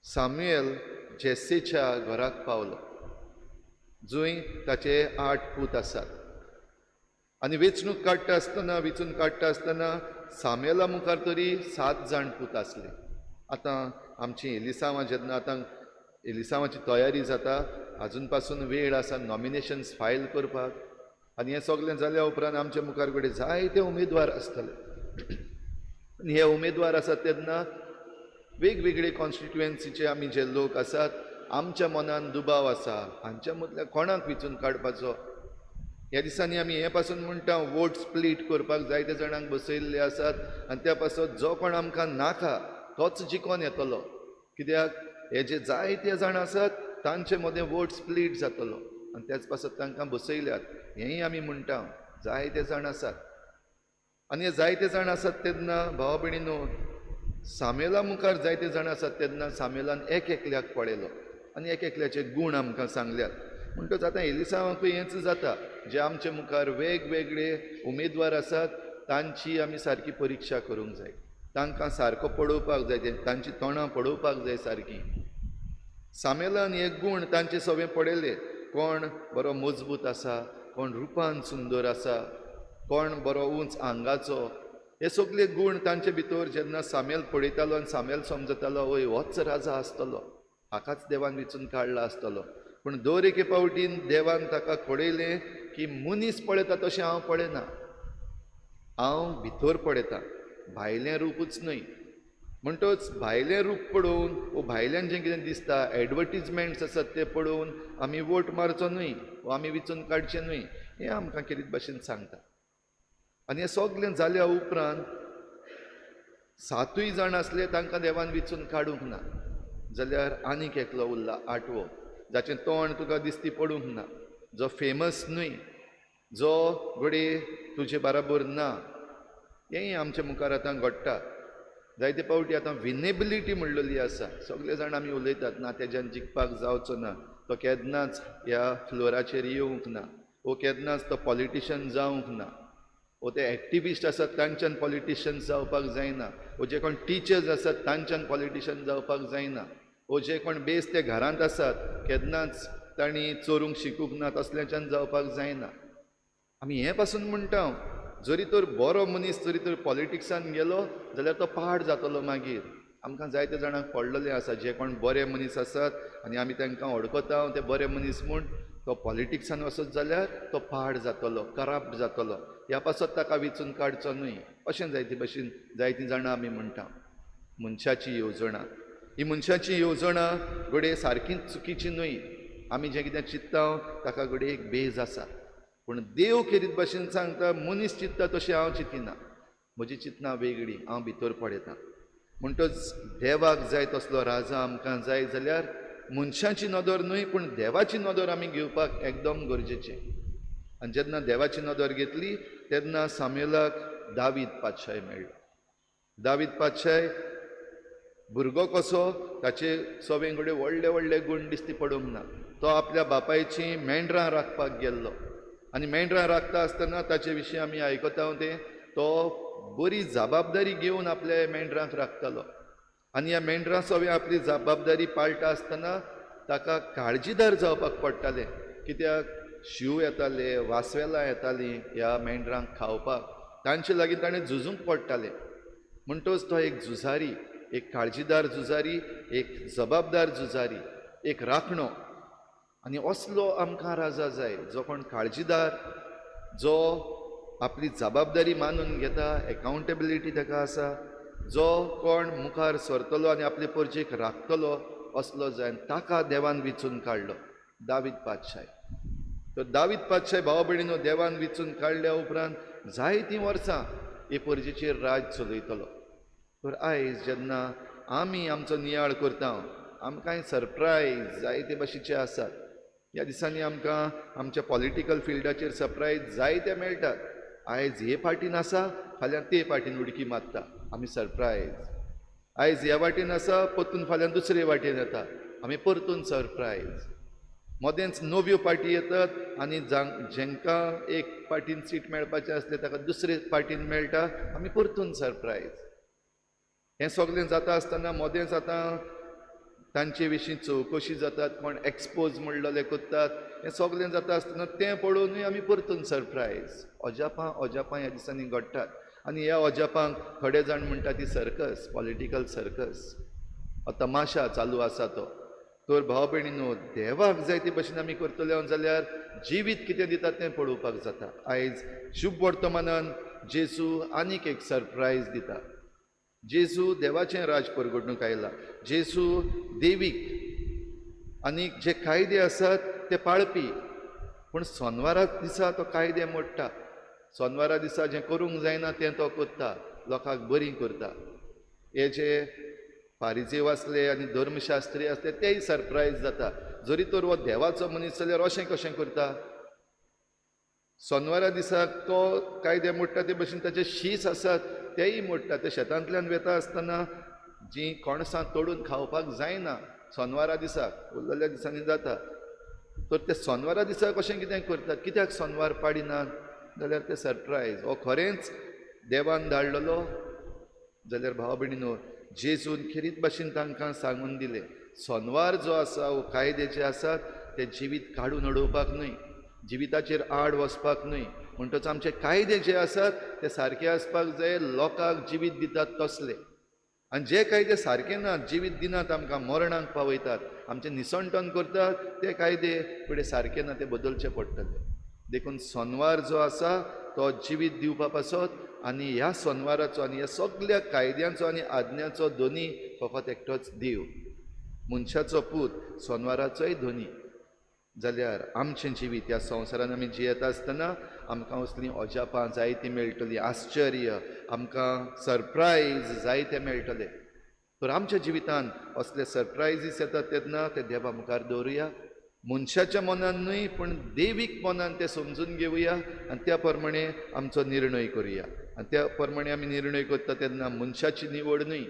सामुएल जेस्सेच्या घराक पावलो, जंय ताचे 8 पूत आसात. आनी वेंचणूक काडटा आसतना, वेंचून काडटा आसतना सामुएला मुखार तरी 7 जाण पूत आसले. आतां आमची एलिसांवां जेन्ना आतां एलिसांवाची तयारी जाता, आजून पासून वेळ आसा नॉमिनेशन्स फायल करपाक. आनी हें सगळें जाल्या उपरांत आमच्या मुखार कडेन जायते उमेदवार आसतले. आनी हे उमेदवार आसात तेन्ना वेगवेगळे कॉन्स्टिट्युएन्सीचे आमी जे लोक आसात, आमच्या मनान दुबाव आसा हांच्या मदल्या कोणाक वेंचून काडपाचो. ह्या दिसांनी आमी हें पासून म्हणटा, वोट स्प्लीट करपाक जायते जाणांक बसयल्ले आसात. आनी त्या पासत जो कोण आमकां नाका तोच जिकोन येतलो. कित्याक हे जे जायते जाण आसात तांचे मदें वोट स्प्लीट जातलो आनी त्याच पासत तांकां बसयल्यात. हेंय आमी म्हणटा, जायते जाण आसात. आनी हे जायते जाण आसात तेन्ना भावा भयणीनो, सामुएला मुखार जायते जाण आसात तेन्ना सामुएलान एक एकल्याक पळयलो आनी एक एकल्याचे गूण आमकां सांगल्यात. म्हणटच आतां एलिसांवाकूय हेंच जाता, जे आमचे मुखार वेगवेगळे उमेदवार आसात तांची आमी सारकी परिक्षा करूंक जाय, तांकां सारको पळोवपाक जाय, तांची तोंडां पळोवपाक जाय सारकी. सामुएलान हे गूण तांचे सगळे पळयले, कोण बरो मजबूत आसा, कोण रुपान सुंदर आसा, कोण बरो उंच आंगाचो, हे सगळे गूण तांचे भितर जेन्ना सामुएल पळयतालो आनी सामुएल समजतालो, वय होच राजा आसतलो, हाकाच देवान वेंचून काडला आसतलो. पूण दर एके फावटीन देवान ताका कळयलें की मनीस पळयता तशें हांव पळयना, हांव भितर पळयता, भायलें रूपूच न्हय. म्हणटच भायलें रूप पळोवन वो भायल्यान जें कितें दिसता, एडवर्टीजमेंट्स आसात ते पळोवन आमी वोट मारचो न्हय वो आमी वेंचून काडचें न्हय, हें आमकां खेरीत भाशेन सांगता. आनी हें सगळें जाल्या उपरांत 7 जाण आसले तांकां देवान वेंचून काडूंक ना, जाल्यार आनीक एकलो उरला 8वो, जाचें तोंड तुका दिसती पडूंक ना, जो फेमस न्हय, जो घडये तुजे बराबर ना. हेंय आमच्या मुखार आतां घडटा. जायते फावटी आतां विनेबिलिटी म्हणलेली आसा, सगळे जाण आमी उलयतात, ना तेज्यान जिखपाक जावचो ना, तो केन्नाच ह्या फ्लोराचेर येवंक ना, वो केन्नाच तो पॉलिटिशन जावंक ना, वो ते एक्टिविस्ट आसात तांच्यान पॉलिटिशन जावपाक जायना, वो जे कोण टिचर्स आसात तांच्यान पॉलिटिशन जावपाक जायना, वो जे कोण बेस ते घरांत आसात केन्नाच तांणी चोरूंक शिकूंक ना तसल्याच्यान जावपाक जायना. आमी हें पासून म्हणटा, जरी तर बरो मनीस जरी तर पॉलिटिक्सान गेलो जाल्यार तो पाड जातलो. मागीर आमकां जायते जाणांक पडलेलें आसा, जे कोण बरे मनीस आसात आनी आमी तांकां वळखता ते बरे मनीस म्हूण, तो पॉलिटिक्सान वचत जाल्यार तो पाड जातलो, करप्ट जातलो, ह्या पासत ताका वेंचून काडचो न्हय. अशें जायते भाशेन जायतीं जाणां आमी म्हणटा. मनशाची येवजणां, ही मनशाची येवजणां घडये सारकीच चुकीची न्हय, आमी जें कितें चिंत्ता ताका घडये एक बेज आसा. पूण देव खेरीत भाशेन सांगता, मनीस चिंत्ता तशें हांव चिंतिना, म्हजी चिंतना वेगळी, हांव भितर पळयतां. म्हणटच देवाक जाय तसलो राजा आमकां जाय जाल्यार मनशाची नदर न्हय पूण देवाची नदर आमी घेवपाक एकदम गरजेचें. आनी जेन्ना देवाची नदर घेतली तेन्ना सामुएलाक दावीद पातशाय मेळ्ळो. दावीद पातशाय भुरगो कसो, ताचे सगळे कडेन व्हडले व्हडले गूण दिसती पडूंक ना. तो आपल्या बापायची मेंढरां राखपाक गेल्लो आनी मेंढरां राखता आसतना ताचे विशीं आमी आयकता तें तो बरी जबाबदारी घेवन आपल्या मेंढरांक राखतालो. आनी ह्या मेंढरां सगळें आपली जबाबदारी पाळटा आसतना ताका काळजीदार जावपाक पडटालें, कित्याक शींव येताले, वासवेलां येतालीं ह्या मेंढरांक खावपाक, तांचे लागीं ताणें झुजूंक पडटालें. म्हणटच तो एक झुजारी, एक काळजीदार झुजारी, एक जबाबदार झुजारी, एक राखणो. आनी असलो आमकां राजा जाय, जो कोण काळजीदार, जो आपली जबाबदारी मानून घेता, एकाउंटेबिलिटी ताका आसा, जो कोण मुखार सरतलो आनी आपले परजेक राखतलो असलो जाय. ताका देवान विचून काडलो, दावीद पातशाय. तर दावीद पातशाय भाव भयणीनो देवान विचून काडल्या उपरांत जायतीं वर्सां हे परजेचेर राज चलयतलो. तर आयज जेन्ना आमी आमचो नियाळ करता, आमकांय सरप्रायज जायते भाशेचे आसात. ह्या दिसांनी आमकां आमच्या पॉलिटिकल फिल्डाचेर सरप्रायज जायते मेळटात. आयज हे पार्टीन आसा, फाल्यां ते पार्टीन उडकी मारता, आमी सरप्रायज. आयज ह्या वाटेन आसा, परतून फाल्यां दुसरे वाटेन येता, आमी परतून सरप्रायज. मदेंच नव्यो पार्टी येतात आनी जांकां एक पार्टीन सीट मेळपाचें आसलें ताका दुसरे पार्टीन मेळटा, आमी परतून सरप्रायज. हें सगळें जाता आसतना मदेंच आतां तांचे विशीं चवकशी जातात, कोण एक्सपोज म्हणलेले करतात, हें सगळें जाता आसतना तें पळोवनूय आमी परतून सरप्रायज. अजापां अजापां ह्या दिसांनी घडटात. आनी ह्या अजापांक थोडे जाण म्हणटा ती सर्कस, पॉलिटिकल सर्कस, तमाशा चालू आसा तो. तर भाव भयणीनो, देवाक जाय ते भशेन आमी करतले जाल्यार जिवीत कितें दिता तें पळोवपाक जाता. आयज शुभ वर्तमानान जेजू आनीक एक सरप्रायज दिता. जेजू देवाचें राज परगटूंक आयला. जेजू देवीक आनी जे कायदे आसात ते पाळपी, पूण सोनवारा दिसा तो कायदे मोडटा. सोनवारा दिसा जें करूंक जायना तें तो करता, लोकांक बरी करता. हे जे फारिजेव आसले आनी धर्मशास्त्री आसले तेय सरप्रायज जाता. जरी तर हो देवाचो मनीस जाल्यार अशें कशें करता? सोनवारा दिसाक तो कायदे मोडटा ते भशेन ताचे शीस आसात तेय मोडटा. ते शेतांतल्यान वेता आसतना जीं कणसां तोडून खावपाक जायना सोनवारा दिसाक, उरलेल्या दिसांनी जाता, तर ते सोनवारा दिसाक कशें कितें करतात? कित्याक सोनवार पाडिनात जाल्यार ते सरप्रायज. हो खरेंच देवान धाडलेलो जाल्यार भाव भयणीनो, जेजून खेरीत भाशेन तांकां सांगून दिलें, सोनवार जो आसा वो कायदे जे आसात ते जिवीत काडून उडोवपाक न्हय, जिविताचेर आड वचपाक न्हय. म्हणटच आमचे कायदे जे आसात ते सारके आसपाक जाय, लोकांक जिवीत दितात तसले. आनी जे कायदे सारके नात, जिवीत दिनात, आमकां मरणाक पावयतात, आमचें निसणटण करतात, ते कायदे फुडें सारके ना, ते बदलचे पडटले. देखून सोनवार जो आसा तो जिवीत दिवपा पासत आनी ह्या सोनवाराचो आनी ह्या सगळ्या कायद्यांचो आनी आज्ञाचो धनी फकत एकटोच देव, मनशाचो पूत सोनवाराचोय धनी. जाल्यार आमचें जिवीत ह्या संवसारान आमी जियेता आसतना आमकां असलीं अजापां जायतीं मेळटलीं, आश्चर्य, आमकां सरप्रायज जायते मेळटले. तर आमच्या जिवितान असले सरप्रायजीस येतात तेन्ना ते देवा मुखार दवरुया, मनशाच्या मनान न्हय पूण देवीक मनान तें समजून घेवया आनी त्या प्रमाणे आमचो निर्णय करुया. आनी त्या प्रमाणे आमी निर्णय करता तेन्ना मनशाची निवड न्हय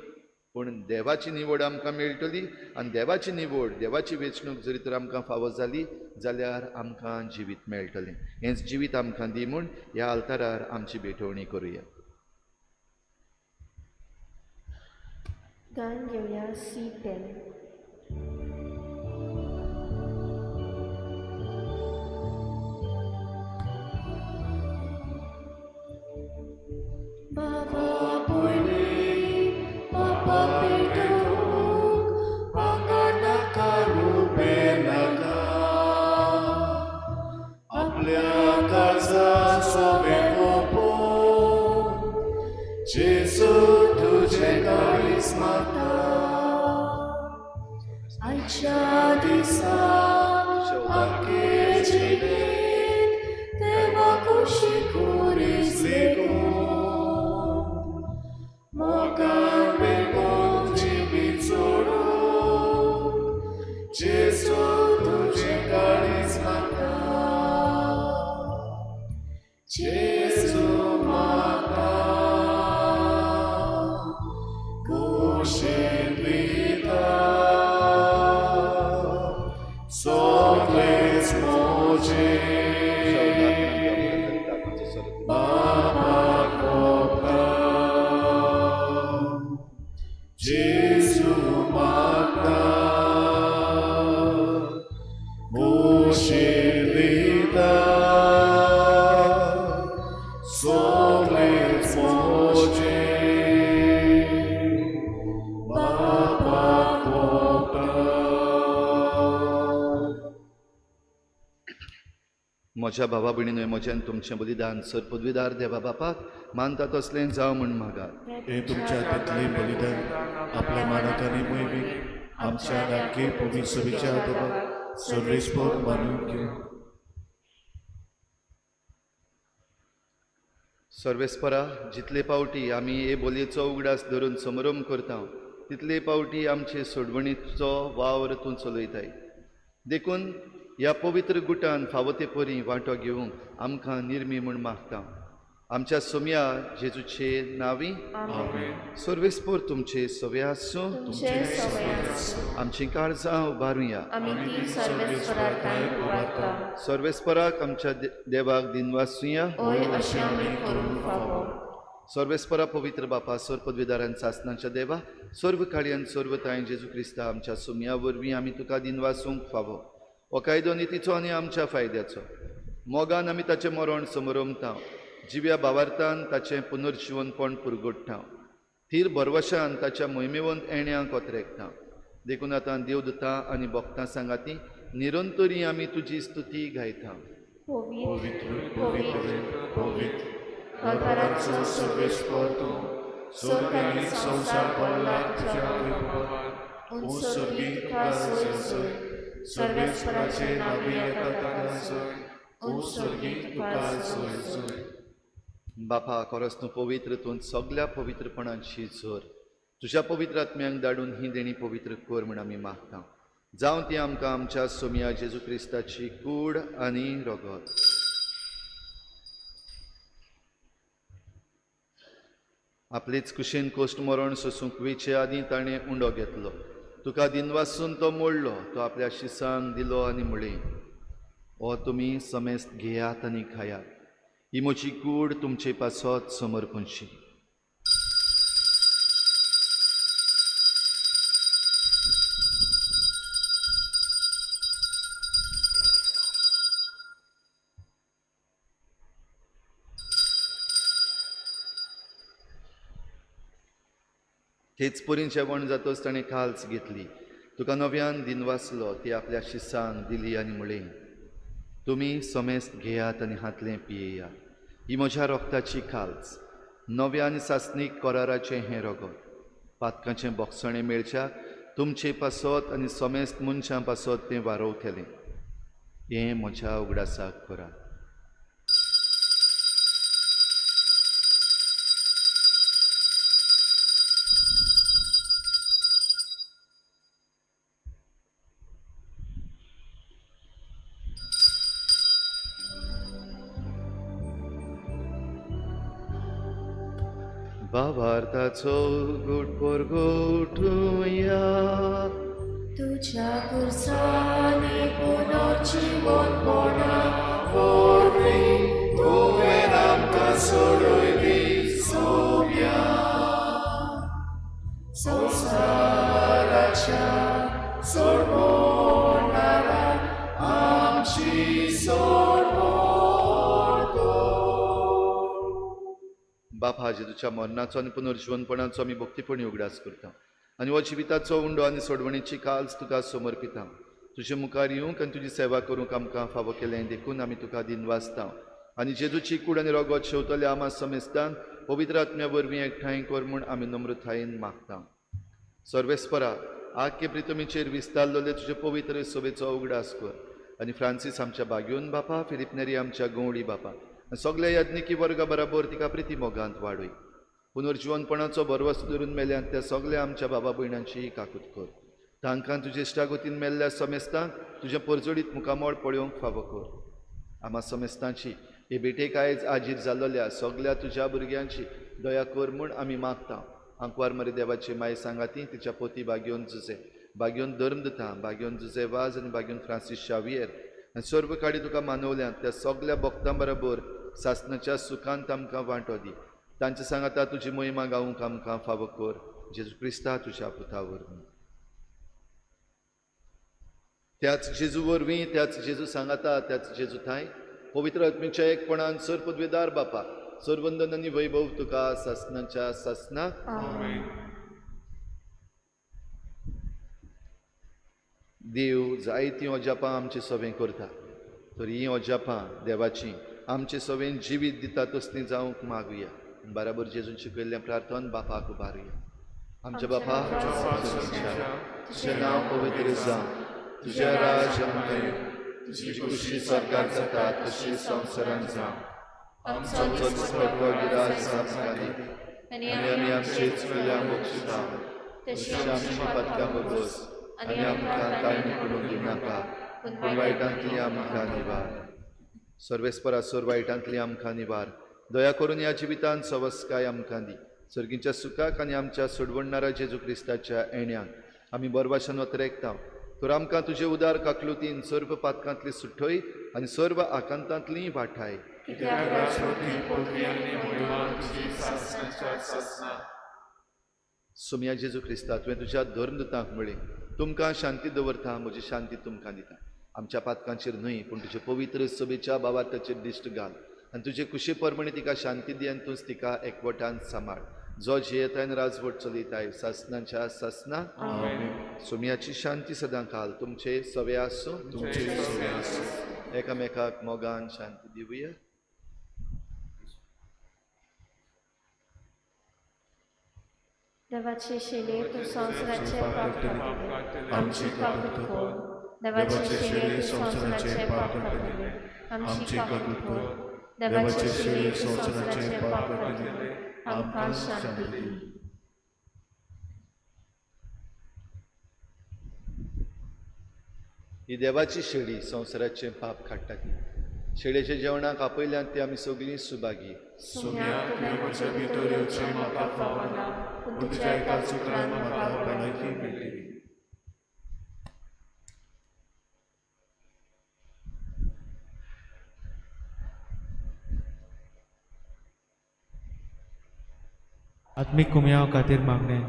पूण देवाची निवड आमकां मेळटली. आनी देवाची निवड, देवाची वेंचणूक जरी तर आमकां फावो जाली जाल्यार आमकां जिवीत मेळटलें. हेंच जिवीत आमकां दी म्हूण ह्या आल्तारार आमची भेटवणी करुया. गान घेवया C10. Baba poyni, Papa petuk, Paka nakarupe naka, Aplya kaza sobe kopo, Jesu tuje karismata, Aycha disa, ake jivit, Deva kushi kuris lego. Mokan begon jivit soruk, Jesu tuje karismata, Jesu mata, kushin vita, sogles moje. म्हज्या भावा भयणीनूय म्हज्यान तुमचें बलिदान sir पदवीदार देवा बापाक मानता तसलें जावं म्हूण मागात. हे तुमच्या हातांतलें बलिदान आपल्या मानाक आनी मोहिमेक आमच्या नाके पवित्र देवाक सर्वेस्पर मानून घेवं. सर्वेस्परा, जितले पावटी आमी हे बोलयेचो उगडास धरून समरंभ करता तितले पावटी आमचे सोडवणीचो वावर तूं चलयताय. देखून ह्या पवित्र गुटान फावो ते परी वांटो घेवंक आमकां निर्मी म्हूण मागता. आमच्या सोम्या जेजूचे नांवी सर्वेस्पर तुमचे सवे आसूं. आमचीं काळजां उबारुया. सर्वेस्पराक आमच्या देवाक दिनवासुया. सर्वेस्परा पवित्र बापा, सर्व पदवीदारान सासनाच्या देवा, सर्व काळयान सर्व तांय जेजू क्रिस्ता आमच्या सोम्या वरवीं आमी तुका दिनवासूंक फावो. हो कायदो नितीचो आनी आमच्या फायद्याचो. मोगान आमी ताचें मरण समरमता, जिव्या भावार्थान ताचें पुनर्जिवनपण पुरगोडटा, थीर भरवशान ताच्या मोहिमेवंत येण्यांक ओतरेकता. देखून आतां देवदूतां आनी भक्तां सांगाती निरंतरी आमी तुजी स्तुती गायता. पवित्र पवित्र पवित्र दरबाराचो सर्वेस्पर तूं, स्वर्ग आनी संवसार भरला तुज्या वैभवान. स्वर्गी तुका जय जय, सर्वेस्पराचे नांवी येता ताका जय, स्वर्गी तुका जय जय. बापा, खरोच तूं पवित्र, तूं सगल्या पवित्रपणाची जोर. तुज्या पवित्र आत्म्यांक धाडून ही देणी पवित्र कर म्हूण आमी मागता. जावं ती आमकां आमच्या सोम्या जेजू क्रिस्ताची कूड आनी रगत. आपलेच कुशीन कोश्ट मरण सोसूंक वेचे आदीं ताणें उंडो घेतलो, तुका दिनवासून तो मोडलो, तो आपल्या शिसांक दिलो आनी म्हळें, हो तुमी समेस्त घेयात आनी खायात, ही म्हजी कूड तुमचे पासत समर्पणशी. तेच परीन जेवण जातच ताणें काल्स घेतली, तुका नव्यान दिनवासलो, ती आपल्या शिसांक दिली आनी म्हळें, तुमी समेस्त घेयात आनी हातलें पियेयात, ही म्हज्या रोगताची काल्स, नव्या आनी सासणीक कराराचें हें रगत, पातकांचें बोगसणें मेळच्या तुमचे पासत आनी समेस्त मनशां पासत तें वारोवतलें. हें म्हज्या उगडासाक करात. भावार्थाचो गुट परगोटुया. तुझ्या कुर्सानी पुनर्जीवनपणा वरवीं तुवें आमकां सोडयली सोम्या. संवसाराच्या सोडवणारा आमची सोडवण. बापा, जेजूच्या मरणाचो आनी पुनर्जीवनपणाचो आमी भक्तीपणी उगडास करता आनी हो जिविताचो उंडो आनी सोडवणीची काल्स तुका समर्पिता. तुजे मुखार येवंक आनी तुजी सेवा करूंक आमकां फावो केलें देखून आमी तुका दिनवासता. आनी जेजूची कूड आनी रगत शेवतल्या आमा समेस्तान पवित्र आत्म्या वरवीं एकठांय कर म्हूण आमी नम्रतायेन मागता. सर्वेस्परा, आख्खे प्रितमीचेर विस्तारलेले तुजे पवित्र सभेचो उगडास कर आनी फ्रांसीस आमच्या बाग्योन बापा, फिलीप नेरी आमच्या गवळी बापा, सगल्या याज्ञिकी वर्गा बराबर तिका प्रिती मोगांत वाडय. पुनर्जीवनपणाचो भरवस धरून मेल्यात त्या सगल्या आमच्या बाबा भयणांची काकूत कर. तांकां तुजे इश्टागतीन मेल्ल्या समेस्तांक तुजें परजडीत मुखामळ पळोवंक फावो कर. आमा समेस्तांची हे भेटेक आयज आजीर जाल्लोल्या सगल्या तुज्या भुरग्यांची दया कर म्हूण आमी मागता. आंकवार मरे देवाची माय सांगाती तिच्या पोती बागयोन जुजे, बागयोन धर्म दिता, बागयोन जुजे वाज आनी बागयोन फ्रांसीस शावियर आनी सर्व काडी तुका मानवल्यात त्या सगल्या भक्तां बरोबर सासनाच्या सुखांत आमकां वांटो दी. तांचे सांगाता तुजी मोहिमा गावूंक आमकां फावो कर. जेजू क्रिस्ता तुज्या पुता वरवीं. त्याच जेजू वरवीं, त्याच जेजू सांगाता, त्याच जेजू थांय पवित्र आत्म्याच्या एकपणान सर पदवेदार बापा, सर्वंदन आनी वैभव तुका सासनाच्या सासनाक. देव जायतीं अजापां आमचे सवें करता. तर हीं अजापां देवाचीं आमचे सवेन जिवीत दिता तसलीं जावंक मागुया. बराबर जेजून शिकयल्लें प्रार्थन बापाक उबारुया. आमच्या बापा, तुजें नांव पवित्र जावं, तुजें राज आमकां येवं, तुजी खुशी सरकार जाता तशी संवसारांत जावं. आमचो दिसपट्टो गिराज आमकां दी आनी आमी आमचे चुकल्या बक्षिता तशी आमची पातकां भोगोस आनी आमकां ताळणी पडूंक दिवनाका, पूण वायटांतली आमकां निवार. सर्वेस्परा सोर वायटांतली आमकां निवार. दया करून ह्या जिवितांत सवस्काय आमकां दी. सर्गींच्या सुखाक आनी आमच्या सोडवणणारा जेजू क्रिस्ताच्या येण्याक आमी बरवाशन वतरेकता. तर आमकां तुजे उदार काकलुतीन सर्व पातकांतली सुठय आनी सर्व आकांतांतली वाठाय. सोमया जेजू क्रिस्ता, तुवें तुज्या धर्मदूतांक म्हळें, तुमकां शांती दवरता, म्हजी शांती तुमकां दिता. आमच्या पातकांचेर न्हय पूण तुजे पवित्र सभेच्या बावार्थाचेर दिश्ट घाल आनी तुजे कुशे प्रमाणे तिका शांती दी आनी तूंच तिका एकवटान सांबाळ. जो जियेताय आनी राजवट चलयताय सासनाच्या सासना. सोमयाची शांती सदां काल तुमचे सवे आसूं. एकामेकाक मोगान शांती दिवया. देवाचे शेले तूं संवसाराचे पाप काडटले, आमची काकूट कर. देवाचे शेले तूं संवसाराचे पाप काडटले, आमची काकूट कर. देवाचे शेले तूं संवसाराचे पाप काडटले, आमकां शांती दी. ही देवाची शेळी संवसाराचें पाप काडटा. ती शेळेच्या जेवणाक आपयल्यान ती आमी सगळीं सुभागी. सोम्या, तुवें म्हज्या भितर येवचें म्हाका फावना, पूण तुज्या एका उतरान म्हाका भलायकी मेळटली. आत्मीक कुमयाव खातीर मागणें.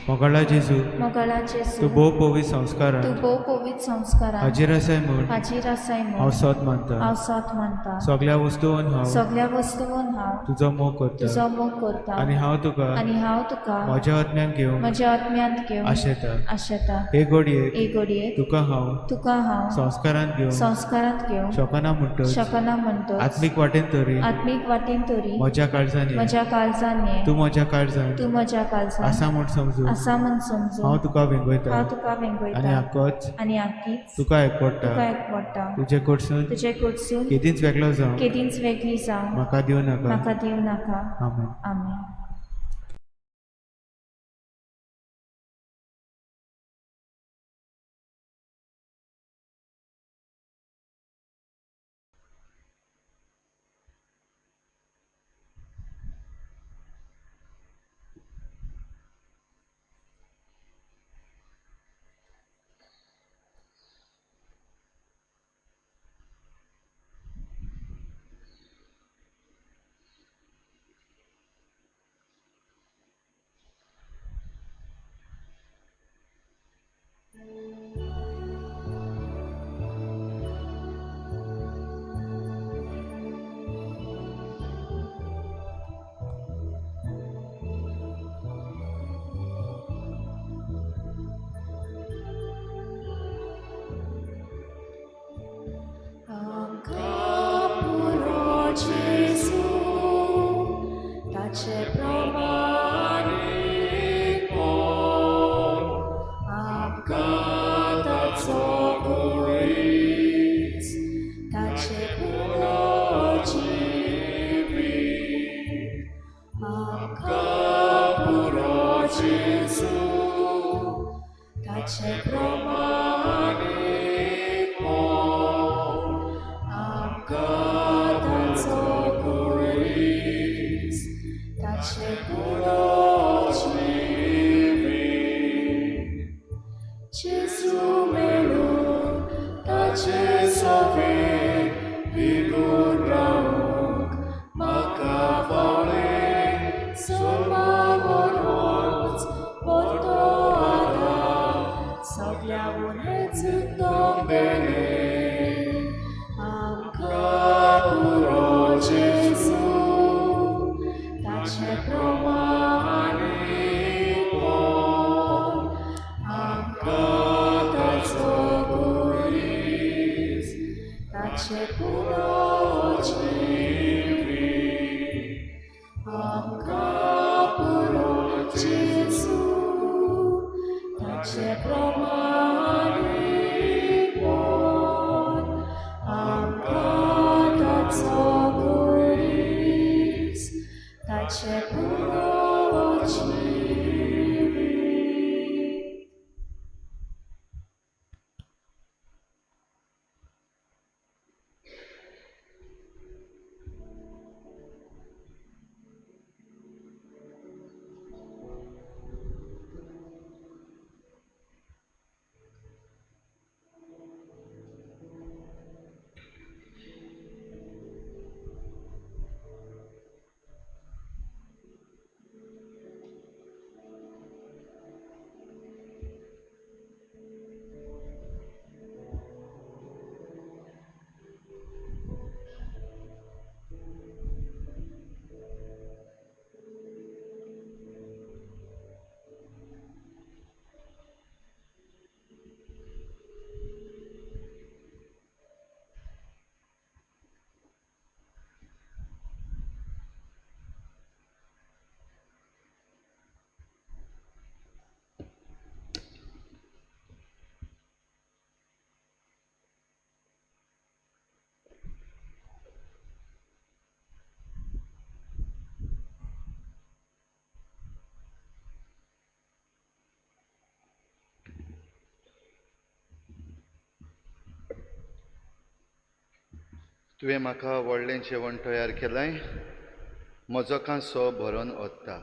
मोगाळा जेजू, मोगाळा जेजू, तूं भोव पवित्र संस्कारान, तूं भोव पवित्र संस्कारान हाजीर आसाय म्हूण, हाजीर आसाय म्हूण हांव सोत मानता, हांव सोत मानता. सगळ्या वस्तून हांव, सगळ्या वस्तून हांव तुजो मोग करता, तुजो मोग करता. आनी हांव तुका, आनी हांव तुका म्हज्या आत्म्यान घेवंक, म्हज्या आत्म्यांत घेवंक आशेता, आशेता. हे घडयेक, हे घडयेक तुका हांव, तुका हांव संस्कारांत घेवंक, संस्कारांत घेवंक शकना म्हणटच, शकना म्हणटच, आत्मीक वाटेन तरी, आत्मीक वाटेन तरी म्हज्या काळजान, म्हज्या काळजान, तूं म्हज्या काळजान, तूं म्हज्या काळजान आसा म्हूण समजून, आसा म्हूण समजून हांव तुका वेंगयता, हांव तुका वेंगयता. आनी आकोच, आनी आकीच तुका एकवडटा, तुका एकवडटा. तुजे कडसून, तुजे कडसून केदींच वेगळो जावं, केदींच वेगळी जावं म्हाका दिवं नाका, म्हाका दिवं नाका. आमेन. आमेन. Soglia un ezzo bene, ancora. तुवें म्हाका व्हडलें जेवण तयार केलें, म्हजो कांसो भरून ओत्ता.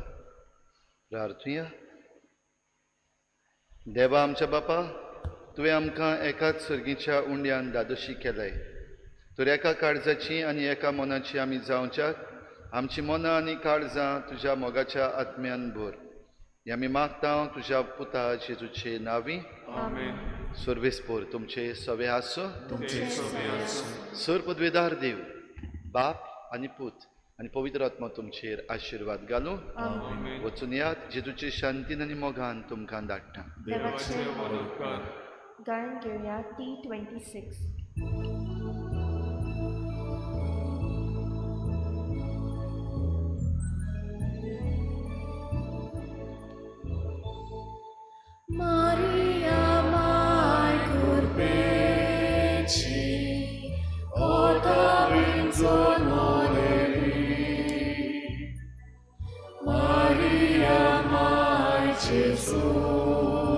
प्रार्थुया. देवा आमच्या बापा, तुवें आमकां एकाच सर्गीच्या उंड्यान दादोशी केलें, तर एका काळजाची आनी एका मनाची आमी जावच्याक आमची मनां आनी काळजां तुज्या मोगाच्या आत्म्यान भर. हें आमी मागता तुज्या पुता जेजूचे नांवी. सर्वेस्पोर तुमचे सवे आसूं. सर पदवेदार देव बाप आनी पूत आनी पवित्र आत्मा तुमचेर आशिर्वाद घालूं. वचून यात, जेजूचे शांतीन आनी मोगान तुमकां धाडटा. गायन घेवया T26. Maria mai curpeci, o tavinzon moleri. Maria mai Gesuci,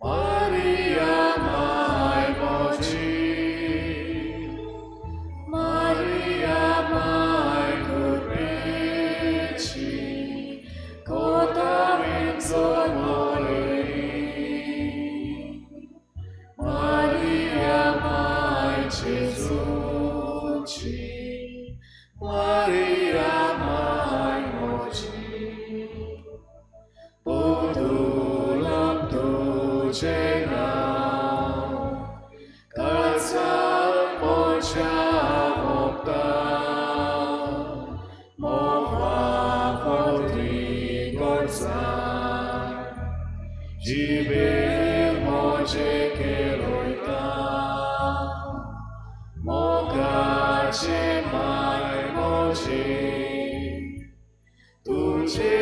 Maria mai moci. Maria mai curpeci, cotavinzon moleri. Maria mai Gesuci, Maria mai moci. Potulam tuce nau, calțam vocea mopta, mova fortigorza, jibel moce keloita, mogace mai moce, tuce